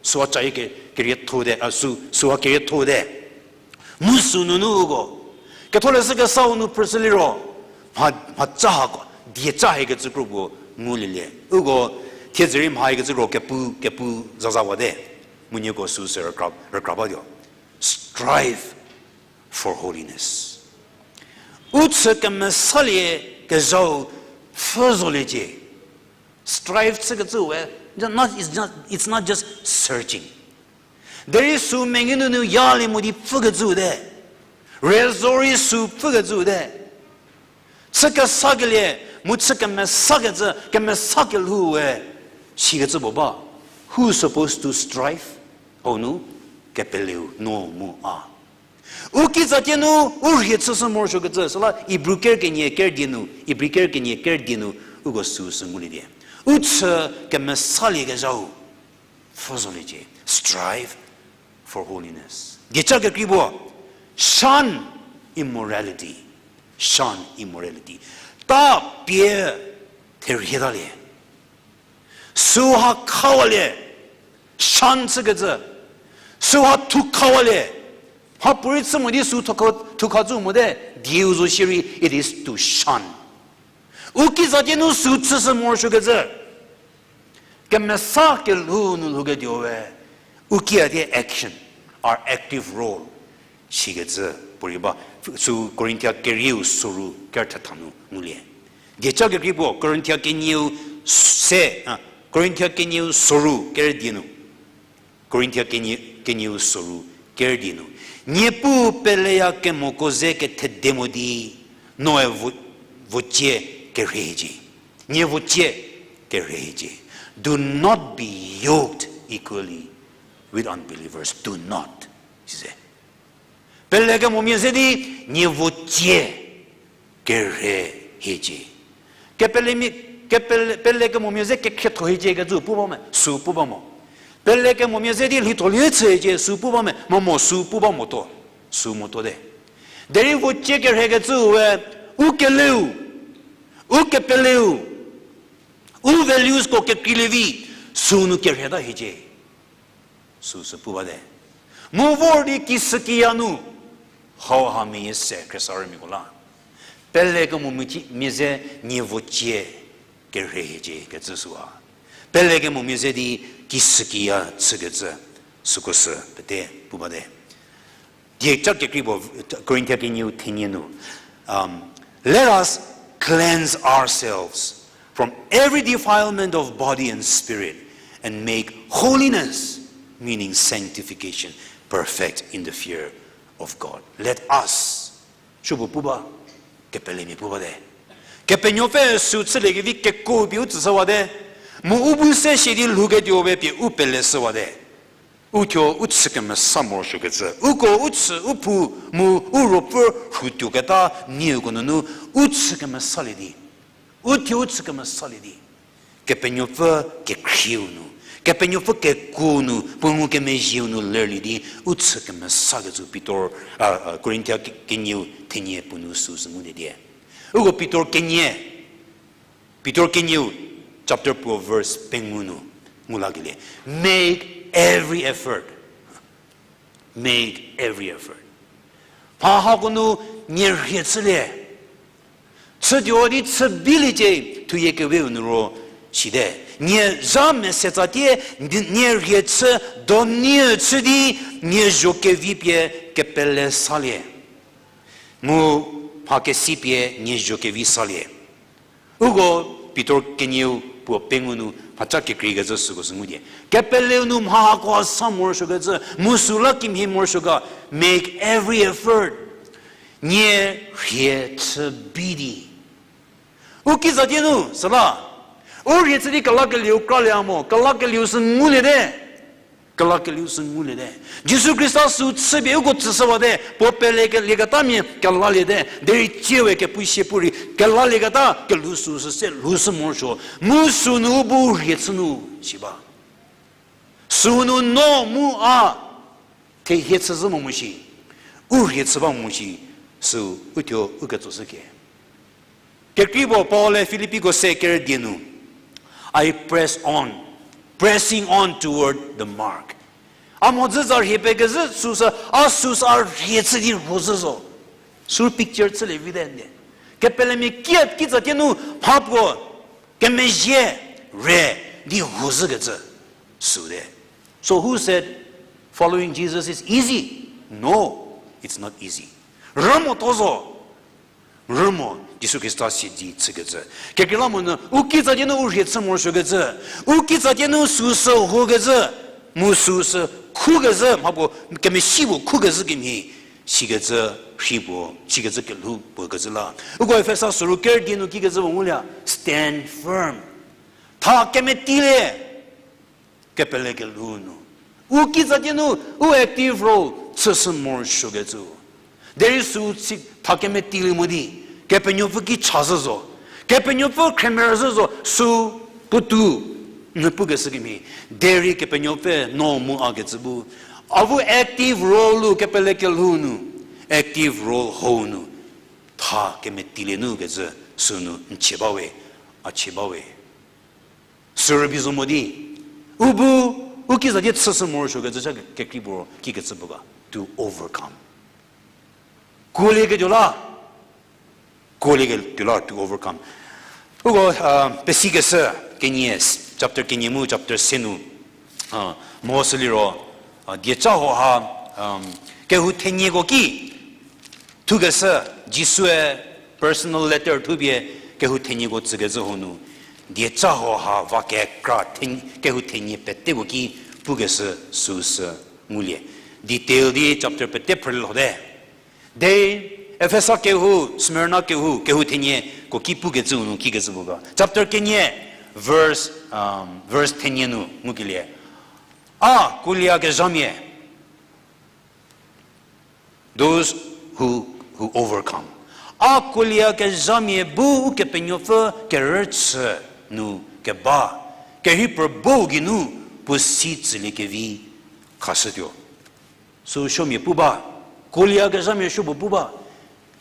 süha cayie ke-, kerietho te, a, sü-, süha kerietho te. Mu sünunu uko, ketholeshü kesau nu phrüshü liro, mha, mhaca hako, dieca hiekecü kro puo ngulielie. Uko, thiedzü rei mha hiekecü kro kepu, kepu zaza wate. Mu nieko süu sü rükra, rükra batuo. Strive for holiness. U chü kemesalie kezhau pfhü zoliecie. Strive chükecüe, not, it's not, it's not just searching. Derei sü mengi nunu yalie mo di pfhükecüte. Re zorei sü pfhükecüte. Chü kesakelie, mu chü kemesakecü, kemesa kelhou we, sikecü puo ba. Who is supposed to strive? Hau nu, kepeleu, no mu a. U kitsatie nu, u rhie chüshü morosuokecü, süla Ibru ker kenie ker die nu, Ibri ker kenie ker die nu, uko süu sü ngulie die. U chü kemesaliekezhau pfhü zoliecie. Strive for holiness. Dieca kekrei puo, shun immorality. Shun immorality. Ta pie therhietalie. Süha khawalie, shun chükecü. Süha thukhawalie. Mhapuorei chü mo di sü thukha, thukha cü mote, dieu zo shierei, it is to shun. U kitsatie nu sü chüshü morosuokecü. Kemesa kelhou nu lhouketuoe, u kiatie action, our active role. Sikecü puorei ba, sü Korinthia kerieu soru ker thetha nu ngulie. Dieca kekrei puo, Korinthia kenieu se, a, Korinthia kenieu soru ker die nu. Korinthia kenie-, kenieu soru ker die nu. Niepuu peleyakemoko ze kethede mo di, noe vo-, vocie kerheicie. Nie vocie kerheicie. Do not be yoked equally with unbelievers. Do not. Size. Pelekemomia ze di nie vocie kerhe hiecie. Kepelemia, kepele-, pelekemomia ze kekhrietho hiecie kecü pu ba me, sü pu ba mo. Pelekemomia ze di lhitholie chü hiecie sü pu ba me, mamo sü pu ba motuo, sü motuo te. Derei vocie kerhekecüe, u keleu, u kepeleu, u valuesko kekreilievi, sünu kerheta hiecie. Süsü pu bate. Mu vor di kisükiya nu, hauha meyie se khriesarümiako la. Pelekemo mia ze nie vocie kerhe hiecie kecü süha. Pelekemo mia ze di kisükiya chükecü süko sü pete pu bate. Dieca kekrei puo, Korinthia kenieu thenie nu, um, let us cleanse ourselves from every defilement of body and spirit and make holiness, meaning sanctification, perfect in the fear of God. Let us. Supuo pu ba, kepelemia pu bate. Kepenuopfü süu chüliekevi kekuo pie u tsüshüwate. Mu u bu se shie di lhouketuo we pie u peleshüwate. Uthuo u chü kemesa morosuokecü. Uko u chü u phou mu u ruopfü rhutuoketa nieko nunu u chü kemesalie di. Uthuo u chü kemesalie di. Kepenuopfü kekhrieu nu. Kepenuopfü kekuo nu. Puo ngukemezhieu nu lerlie di. U chü kemesakecü Pitor, a, a, Korinthia ke-, kenieu thenie puo nu süsü ngulie die. Uko Pitor kenie. Pitor kenieu, chapter puo verse pengou nu, ngu lakelie. Make every effort. Make every effort. Mha hako nu nie rhie chülie. Chütuo di chü biliecie, thuyie keweu nu ro site. Nie zha mese tsatie, nie rhie chü, donieu chü di, nie zho kevi pie kepele salie. Mu mha kesi pie nie zho kevi salie. Uko Pitor kenieu puo pengou nu mhaca kekreikecü süko sü ngulie. Kepeleu nu mha hakoha sa morosuokecü, mu süla kimhie morosuo ga, make every effort. Nie rhie chü bi di. U kizatie nu, süla. U rhie chü di kelakelieu kralie mo, kelakelieu sü nguliete. Kelakelie sü nguliete. Jisu Khrista sü chüpie uko tsüshüwate, puo pelekelieketa mia kelaliete, derei tsiewe kepu sie pu rei kelalieketa kelhou sü sü se lhoushü morosuo, mu sünu u bu rhie chü nu, si ba. Sünu no mu a, thehie chüzhü mo mu shi, u rhie chü ba mu shi, sü uthuo u ketsoshü ke. Kekreipuo Paul-e Filippiko se kerü die nu, I press on, pressing on toward the mark. A mhodzü za rhie pekezhü süsü, a süsü a rhie chü di rhozhü zo. Sü picture chülie vite nde. Kepelemia kiet kitsatie nu mhapuo kemezhie re di rhozhükecü süte. So who said following Jesus is easy? No, it's not easy. Rümo to zo. Rümo Jisu Khrista siedze chükecü. Kekreilamonyü u kitsatie nu u rhie chü morosuokecü, u kitsatie nu süsü hokecü, mu süsü khukecü, mhapuo kemesi puo khukecü kemhie, sikecü rhi puo, sikecü kelhou puo kecü la. Uko Efesa süru kerü die nu kikecü puo ngulie, stand firm. Tha kemetilie. Kepele kelhou nu, u kitsatie nu u active role chüshü morosuokecü. Derei sü tha kemetilie mo di, Kepenuopfü ki chazhü zo, Kepenuopfü khremerüzhü zo, sü puotou nu pukeshü kemhie, derei Kepenuopfü no mu a kecü bu, avu active role-u kepele kelhou nu, active role hou nu, tha kemetilie nu kecü sünu n chie bawe, a chie bawe. Sürübei zo mo di, u bu, u kitsatie chüshü morosuokecü cha kekreipuo kikecü puo ga, to overcome. Kuolieketuo la, kuolieketuo la to overcome. Uko, pesikeshü kenie, chapter kenie mu chapter se nu, mo süliro, dieca hoha, kehou thenieko ki, thukeshü, Jisue personal letter thupie kehou thenieko tsükecü hau nu, dieca hoha va kekra kehou thenie peteko ki pukeshü süsü ngulie. Detail di chapter pete phrülhote. De, Efesa kehou, Smyrna kehou, kehou thenieko ki pukecü nu kikecü puo ga. Chapter kenie, verse, verse thenie nu ngukelie. A kuoliekezhamia, those who, who overcome. A kuoliekezhamia bu Ukepenuopfü kerüchü nu keba, kerhei phrü bo geinu puo si tsüliekevi khashütuo. Sü suomia pu ba, kuoliekezhamia supuo pu ba,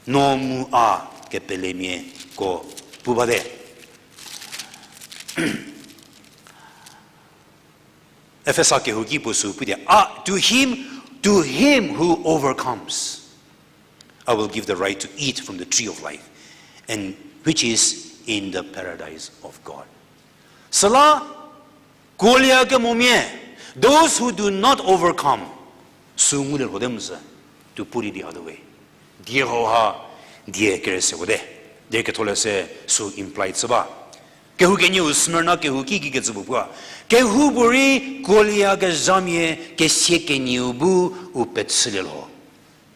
no mu a kepelemiako pu bate. Efesa kehou ki puo sü pudi, a, to him, to him who overcomes, I will give the right to eat from the tree of life, and which is in the paradise of God. Süla, kuoliekemomia, those who do not overcome, sü ngulie lhote mu sü, to put it the other way. Die hauha, die kerüsekote. Die ketholeshü sü imply chü ba. Kehou kenieu Smyrna kehou ki kikecü puo pua. Kehoupuorei kuoliekezhamia kesia kenieu bu u pechülie lho.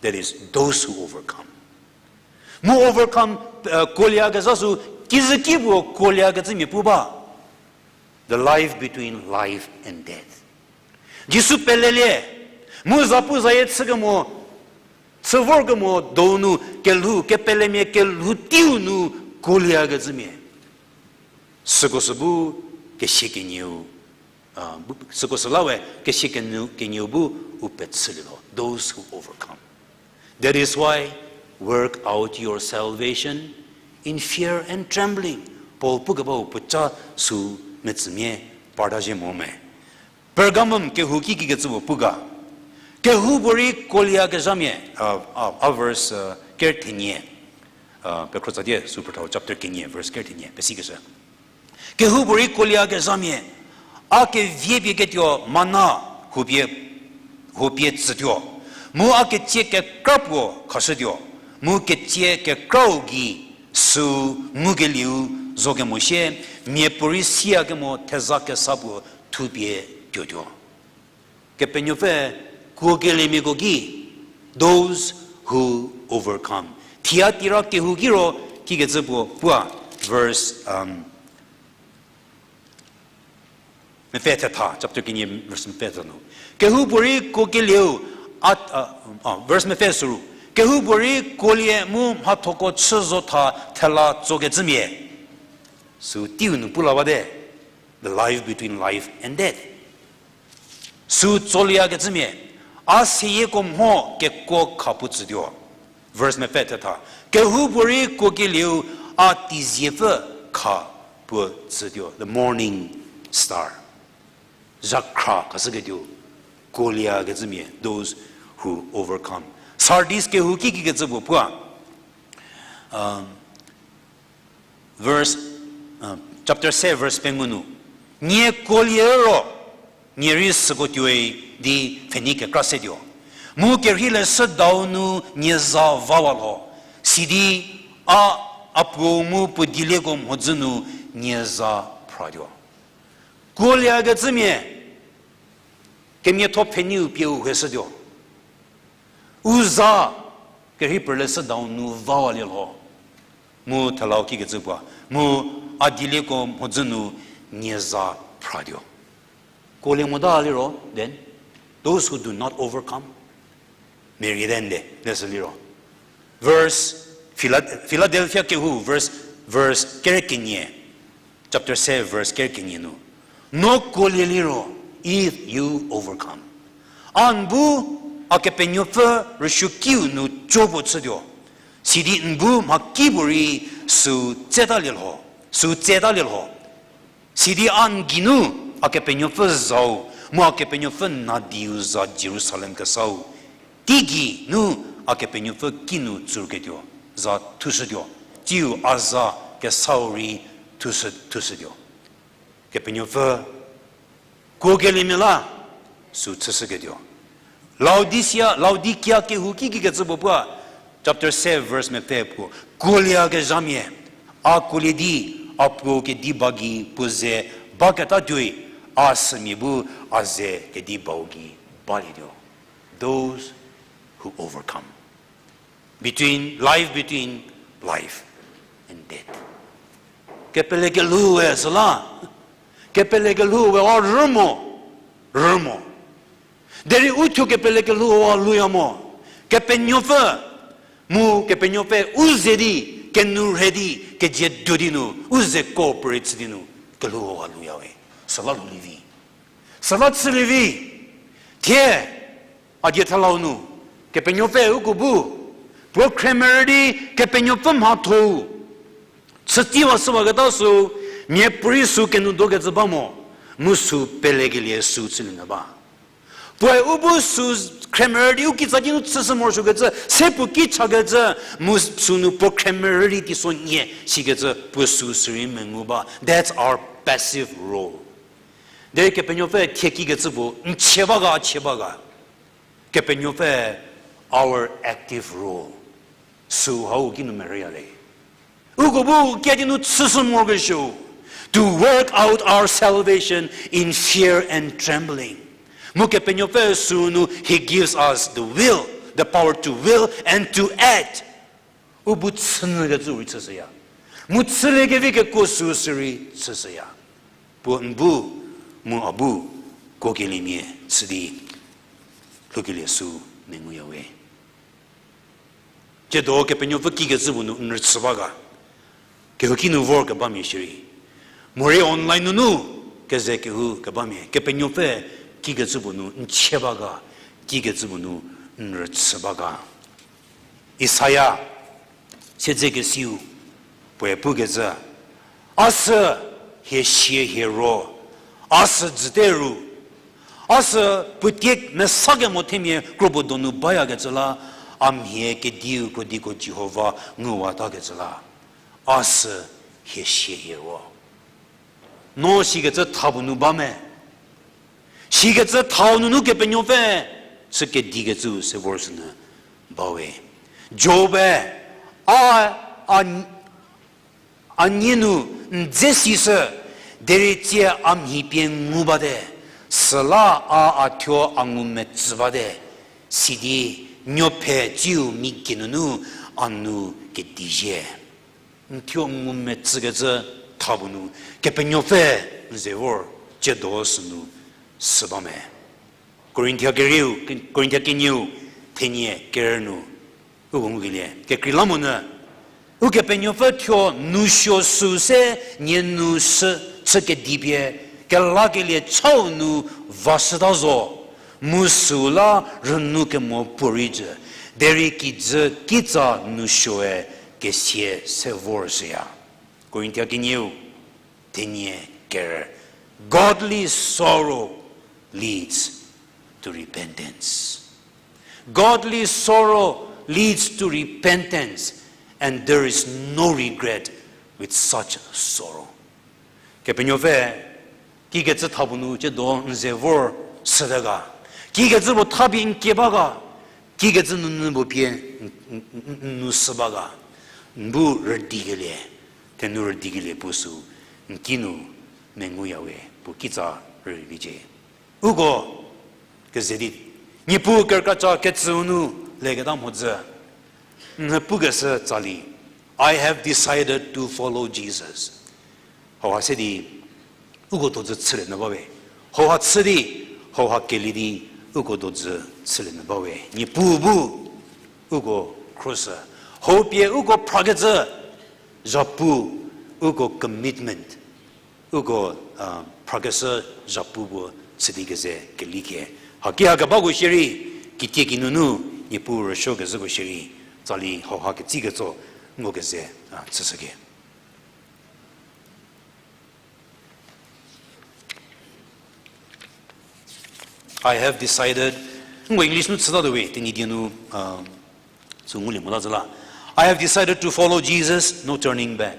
That is, those who overcome. Mu overcome, kuoliekezha sü, kizüki puo kuoliekecümia pu ba. The life between life and death. Jisu pelelie, mu zapuzayie chükemo, chü vorkemo donu kelhou, kepelemia kelhou teiu nu kuoliekecümia. Süko sü bu kesia kenieu, süko sü la we kesia kenieu, kenieu bu u pechülie lho, those who overcome. That is why work out your salvation in fear and trembling. Paul pukebau puoca sü metsümia parta zhie mo me. Pergamum kehou ki kikecü puo pu ga. Kehoupuorei kuoliekezhamia, a, a, a verse, kerü thenie, pekhro tsatie, sü phrüthau chapter kenie, verse kerü thenie, pesikeshü. Kehoupuorei kuoliekezhamia, a keviepie ketuo mana huopie, huopie tsütuo, mu a ketsie kekra puo khashütuo, mu ketsie kekrau gei sü ngukelieu zo kemo sie, miapuorei siakemo theza kesa puo thupie tuotuo. Kepenuopfü kuokeliemiako ki, those who overcome. Thiatira kehou ki ro kikecü puo pua, verse, um, Mepfü thetha, chapter kenie verse mepfü thetha nu. Kehoupuorei kuokelieu, a, a, a, verse mepfü suru. Kehoupuorei kuolie mu mhathoko chü zo tha thela tsokecümia. Sü teiu nu pu la bate, the life between life and death. Sü tsolieyakecümia, a seyieko mho kekuo kha puo tsütuo. Verse mepfü thetha. Kehoupuorei kuokelieu a teiziepfü kha puo tsütuo. The morning star. Zhakhra khashüketuo. Kuolieyakecümia, those who overcome. Sardis kehouki kikecü puo puo. Um, verse, uh, chapter se verse pengou nu, nie kuolie ro, nie rei süko tuoi di pfhenei kekra setuo. Mu kerhei leshüdau nu nie za vawa lho, sidi a, a puo mu puo dielieko mhodzü nu nie za phratuo. Kuolieyakecümia, kemiatho pfheneiu pieu heshütuo. U za kerhei pfü leshüdau nu vawalie lho. Mu thelau kikecü puo. Mu a dielieko mhodzü nu nie za phratuo. Kuolie mota liro, then, those who do not overcome, meri then de, leshü liro. Verse, Phila-, Philadelphia kehou, verse, verse ker kenie, chapter se, verse ker kenie nu. No kuolie liro, if you overcome. A n bu, a Kepenuopfü rüsuokiu nu co puo chütuo. Sidi n bu mhakipuorei sü tsetalie lho, sü tsetalie lho. Sidi a n geinu, a Kepenuopfü zau, mu a Kepenuopfü nadiu za Jerusalem kesau. Teigei nu a Kepenuopfü kinu tsurketuo, za thushütuo, tsiu a za kesau rei thushü, thushütuo. Kepenuopfü, kuokeliemia la, sü chüshüketuo. Laodicea, Laodikia kehouki kikecü puo puo, chapter se verse mepfü puo, kuolieyakezhamia, a kuolie di, a puo kedi ba gei puo ze baketa tuoi, a sümia bu a ze kedi bau gei balietuo. Those who overcome. Between, life between life and death. Kepele kelhou we süla. Kepele kelhou we a rü mo. Rü mo. Derei uthuo kepele kelhou we a luya mo. Kepenuopfü. Mu Kepenuopfü u ze di, kenu rhe di, kezie do di nu, u ze cooperate chü di nu, kelhou we a luya we. Süla lhoulie vi. Süla chülie vi. Thie, a die thelau nu, Kepenuopfü uko bu, puo khremerü di Kepenuopfü mhatho-u chütiewa shüwaketa sü, miapuorei sü kenu dokecü ba mo, mu sü pelekelie sü chülie nyü ba. Puoe u bu sü khremerü di u kitsa ki nu chüshü morosuokecü, se puo ki chakecü, mu sünu puo khremerü di teisonhie sikecü puo sü sürei mengu ba. That's our passive role. Derei Kepenuopfü thie kikecü puo n chie ba ga, chie ba ga. Kepenuopfü our active role. Sü hau kinu merüya le. Uko bu kiadi nu chüshü morokesuo. To work out our salvation in fear and trembling. Mu Kepenuopfü sünu, he gives us the will, the power to will and to act. U bu chünyükecü rei chüshüya. Mu chüliekevi kekuo sü sürei chüshüya. Puo n bu, mu a bu, kuokeliemia chü di lhoukelie sü menguya we. Tsiedo Kepenuopfü kikecü puo nu n rüchü ba ga. Kehouki nu vor kebamia shierei. Morei online nunu keze kehou kebamia. Kepenuopfü kikecü puo nu n chie ba ga. Kikecü puo nu n rüchü ba ga. Isaia, siedzekesiu, puoe pukecü, a sü hie sie hie ro, a sü dzüte ru, a sü puotie mesa kemo themia kropuo donu bayakecü la, a mhie kediu krodiko Jihova nguwatakecü la, a sü hie sie hie ro. No sikecü tha puo nu ba me? Sikecü thau nunu Kepenuopfü chü kedikecü se vor sünyü ba we. Job-e, a, a, a nie nu n dze sishü, derei tsie a mhi pie ngu bate, süla a a thuo a ngumetsü bate, sidi nuophe tsiu mi geinunu a nu kedizhie. N thuo ngumetsükecü tha puo nu, Kepenuopfü n ze vor. Tsiedo sünu sü ba me. Korinthia kerieu, Korinthia kenieu, thenie ker nu, uko ngukelie. Kekreilamonyü, Ukepenuopfü thuo nousuo süu se nie nu sü chü kedipie, kelakelie chau nu vashüta zo, mu süu la rünu kemo puorei jü, derei kijü kitsa nousuoe kesia se vor shüya. Korinthia kenieu, thenie ker. Godly sorrow leads to repentance. Godly sorrow leads to repentance, and there is no regret with such sorrow. Kepenuopfü, kikecü tha puo nu tsiedo n ze vor süte ga? Kikecü puo tha pie n kie ba ga? Kikecü nunu puo pie n, n, n, n nu sü ba ga? N bu rüdikelie, thenu rüdikelie puo sü n ki nu menguya we puo kitsa rüliecie. Uko keze di, Niepuu kerükraca ketsüu nu leketa mhodzü, n pukeshü tsali, I have decided to follow Jesus. Hauha se di, uko dozü chülie nyü ba we. Hauha chü di, hauha kelie di, uko dozü chülie nyü ba we. Niepuu bu uko khroshü. Hau pie uko phrakecü, zhapu, uko commitment, uko, a, phrakeshü zhapu puo chü di keze kelie khie. Haki hakebako shierei, kitiekinu nu, Niepuu rüsuo kezhüko shierei, tsali hauha ketsi ketso, ngo keze, a, chüshü khie. I have decided, nko English nu chütatuo we, Tenyidie nu, a, sü ngulie mota zhü la. I have decided to follow Jesus, no turning back.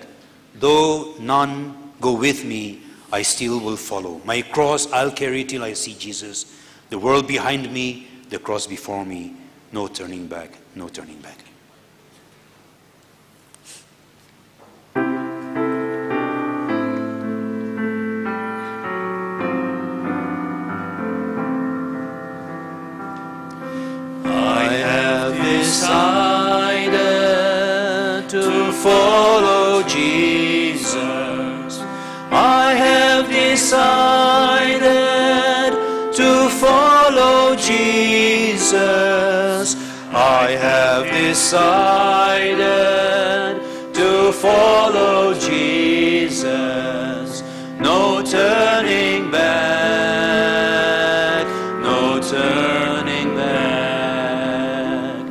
Though none go with me, I still will follow. My cross I'll carry till I see Jesus. The world behind me, the cross before me. No turning back, no turning back. I have decided to follow Jesus. I have decided to follow Jesus. I have decided to follow Jesus. No turning back, no turning back.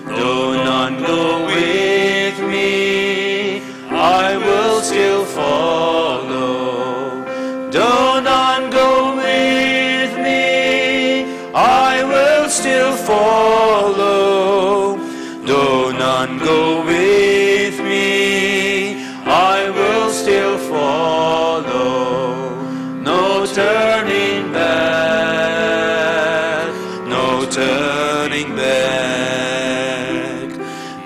Though none go with me, I will still follow. Though none go with me, I will still follow. Though none go with me, I will still follow. No turning back, no turning back.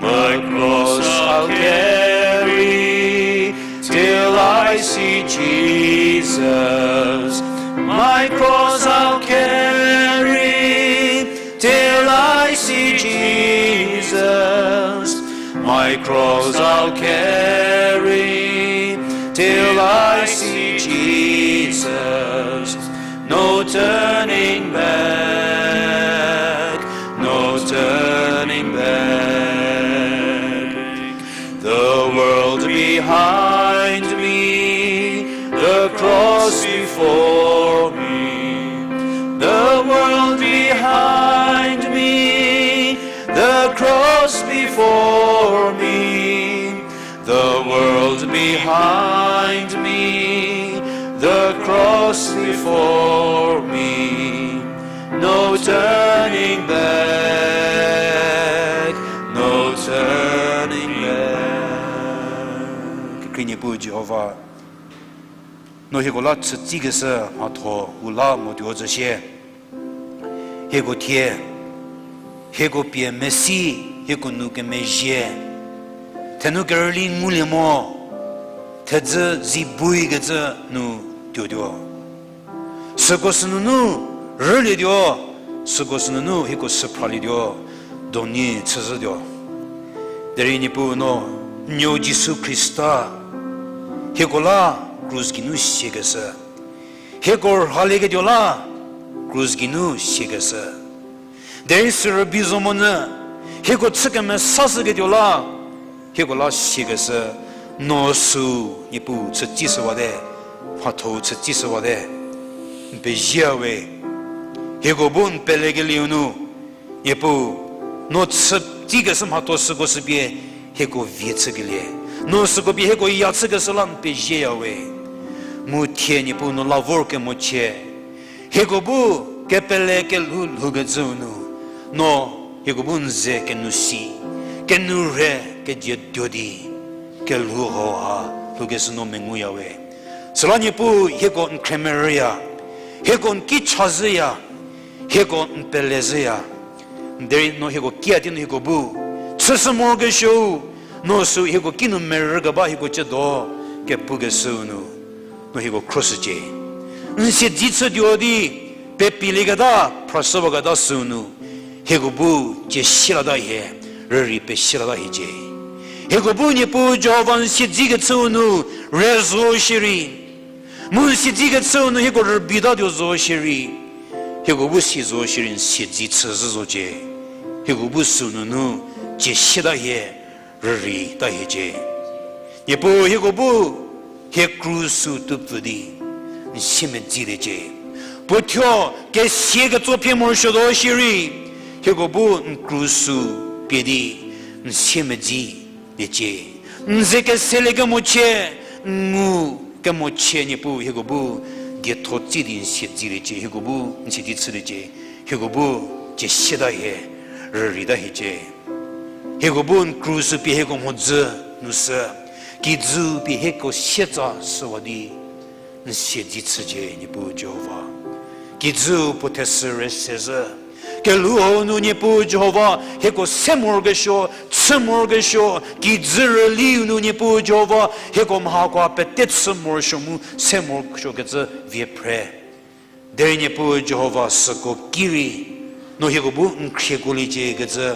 My cross I'll carry till I see Jesus. My cross I'll carry till I see Jesus. My cross I'll carry till I see Jesus. No turning back, no turning back. The world behind me, the cross before me. The world behind me, the cross before me. The world behind me, the cross before me. No turning back, no turning back. Kekreiniepuu Jihova, no hieko la chütsikeshü mhatho u la motuo zhü shie. Hieko thie, hieko pie mesi, hieko nu kemezhie, thenu kerüli ngulie mo, thedzü zi buikecü nu tuotuo. Süko sünunu rülietuo, süko sünunu hieko süphralietuo, doni chüzhütuo. Derei Niepuu no, n nuo Jisu Khrista, hieko la krus geinu siakeshü, Hieko rhalieketuo la, krus geinu siakeshü. Derei sü rübei zo monyü, hieko chü kemesashüketuo la, hieko la siakeshü, no süu, Niepuu chütsishüwate, mhatho-u chütsishüwate, n pezie we, hieko bu n pelekelieu nu, Niepuu, no chütsikeshü mhatho süko sü pie hieko vie chükelie. No süko pie hieko ya chükeshü la n pezieya we. Mu thie Niepuu no la vor kemochie. Hieko bu kepele kelhou lhoukecüu nu. No hieko bu n ze kenou si. Kenou rhe kezie tuo di. Kelhou hau ha lhoukeshü no menguya we. Süla Niepuu hieko n khremerüya. Hieko n ki chazhüya. Hieko n pelezhüya. Derei no hieko kia di nu hieko bu. Chüshü morokesuou. No sü hieko kinu merü keba hieko chüdo. Kepukeshüu nu. No hieko khroshücie. N siedzi chütuo di. Pepilieketa, phrashüwaketa süu nu. Hieko bu cie sielata hie. Rürei pesielata hiecie. Hieko bu Niepuu Jihova n siedzi kechüu nu. Re zo shierei. Mu n siedzi kechüu nu hieko rübeitatuo zo shierei, hieko bu si zo shierei n siedzi chüzhü zocie. Hieko bu sünunu cie sieta hie, rüreita hiecie. Niepuu hieko bu hie krus sü tupfü di, n siemedziliecie. Puo thuo kesia ketso phie morosuotuo shierei, hieko bu n krus sü pie di, n siemedzi liecie. N ze keselie kemochie, n ngu kemochie Niepuu hieko bu dietho tsi di n siedziliecie, hieko bu n siedzi chüliecie, hieko bu cie sieta hie, rüreita hiecie. Hieko bu n krus sü pie hieko mhodzü nu sü, kijü pie hieko sietsa shüwa di, n siedzi chücie Niepuu Jihova. Kijüu puo thesü rüse zhü. Kelhou hau nu Niepuu Jihova, hieko se morokesuo, chü morokesuo, kijü rüliu nu Niepuu Jihova, hieko mhakoa pete chü morosuo mu se morosuokecü vie phre. Derei Niepuu Jihova süko ki rei, no hieko bu n khrieko liecie kecü,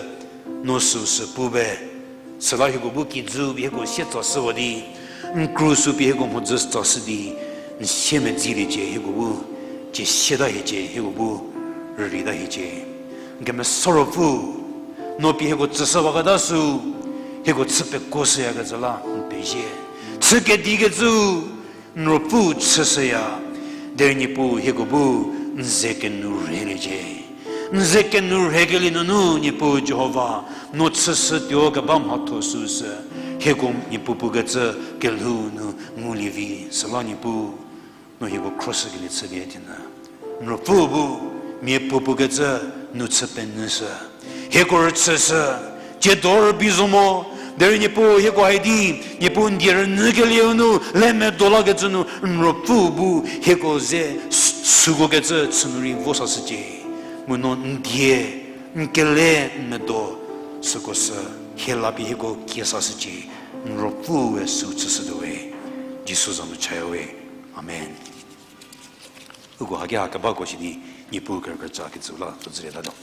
no süu sü pu be. Süla hieko bu kijü pie hieko sietsa shüwa di, n krus sü pie hieko mhodzü tsashü di, n siemedziliecie hieko bu, cie sieta hiecie hieko bu, rüreita hiecie. N kemesa Ruopfü, no pie hieko tsüshüwaketa sü, hieko chü pekoshüyakecü la n pezie. Chü kedikecü, n Ruopfü chüshüya, derei Niepuu hieko bu n ze kenu rheliecie. N ze kenu rhekelie nunu Niepuu Jihova, no chüshütuo keba mhatho süu sü, hieko Niepuu pukecü kelhou nu ngulie vi, süla Niepuu, no hieko khroshükelie chülie thinü. N Ruopfü bu, mia puo pukecü nu chü penyüshü. Hieko rüchüshü, tsiedo rübei zo mo, derei Niepuu hieko hai di, Niepuu n die rünyükelieu nu, le medo lakecü nu, n Ruopfü bu, hieko ze, s-, süko kecü chünu rei vo sashücie. Mu no n die, n kele n medo, süko sü, hie la pie hieko kie sashücie, n Ruopfüe sü chüshütuo we. Jisu za nu chaya we. Amen. Uko haki ha kebako shi di, Niepuu kerükecü kecü la, tsülietatuo.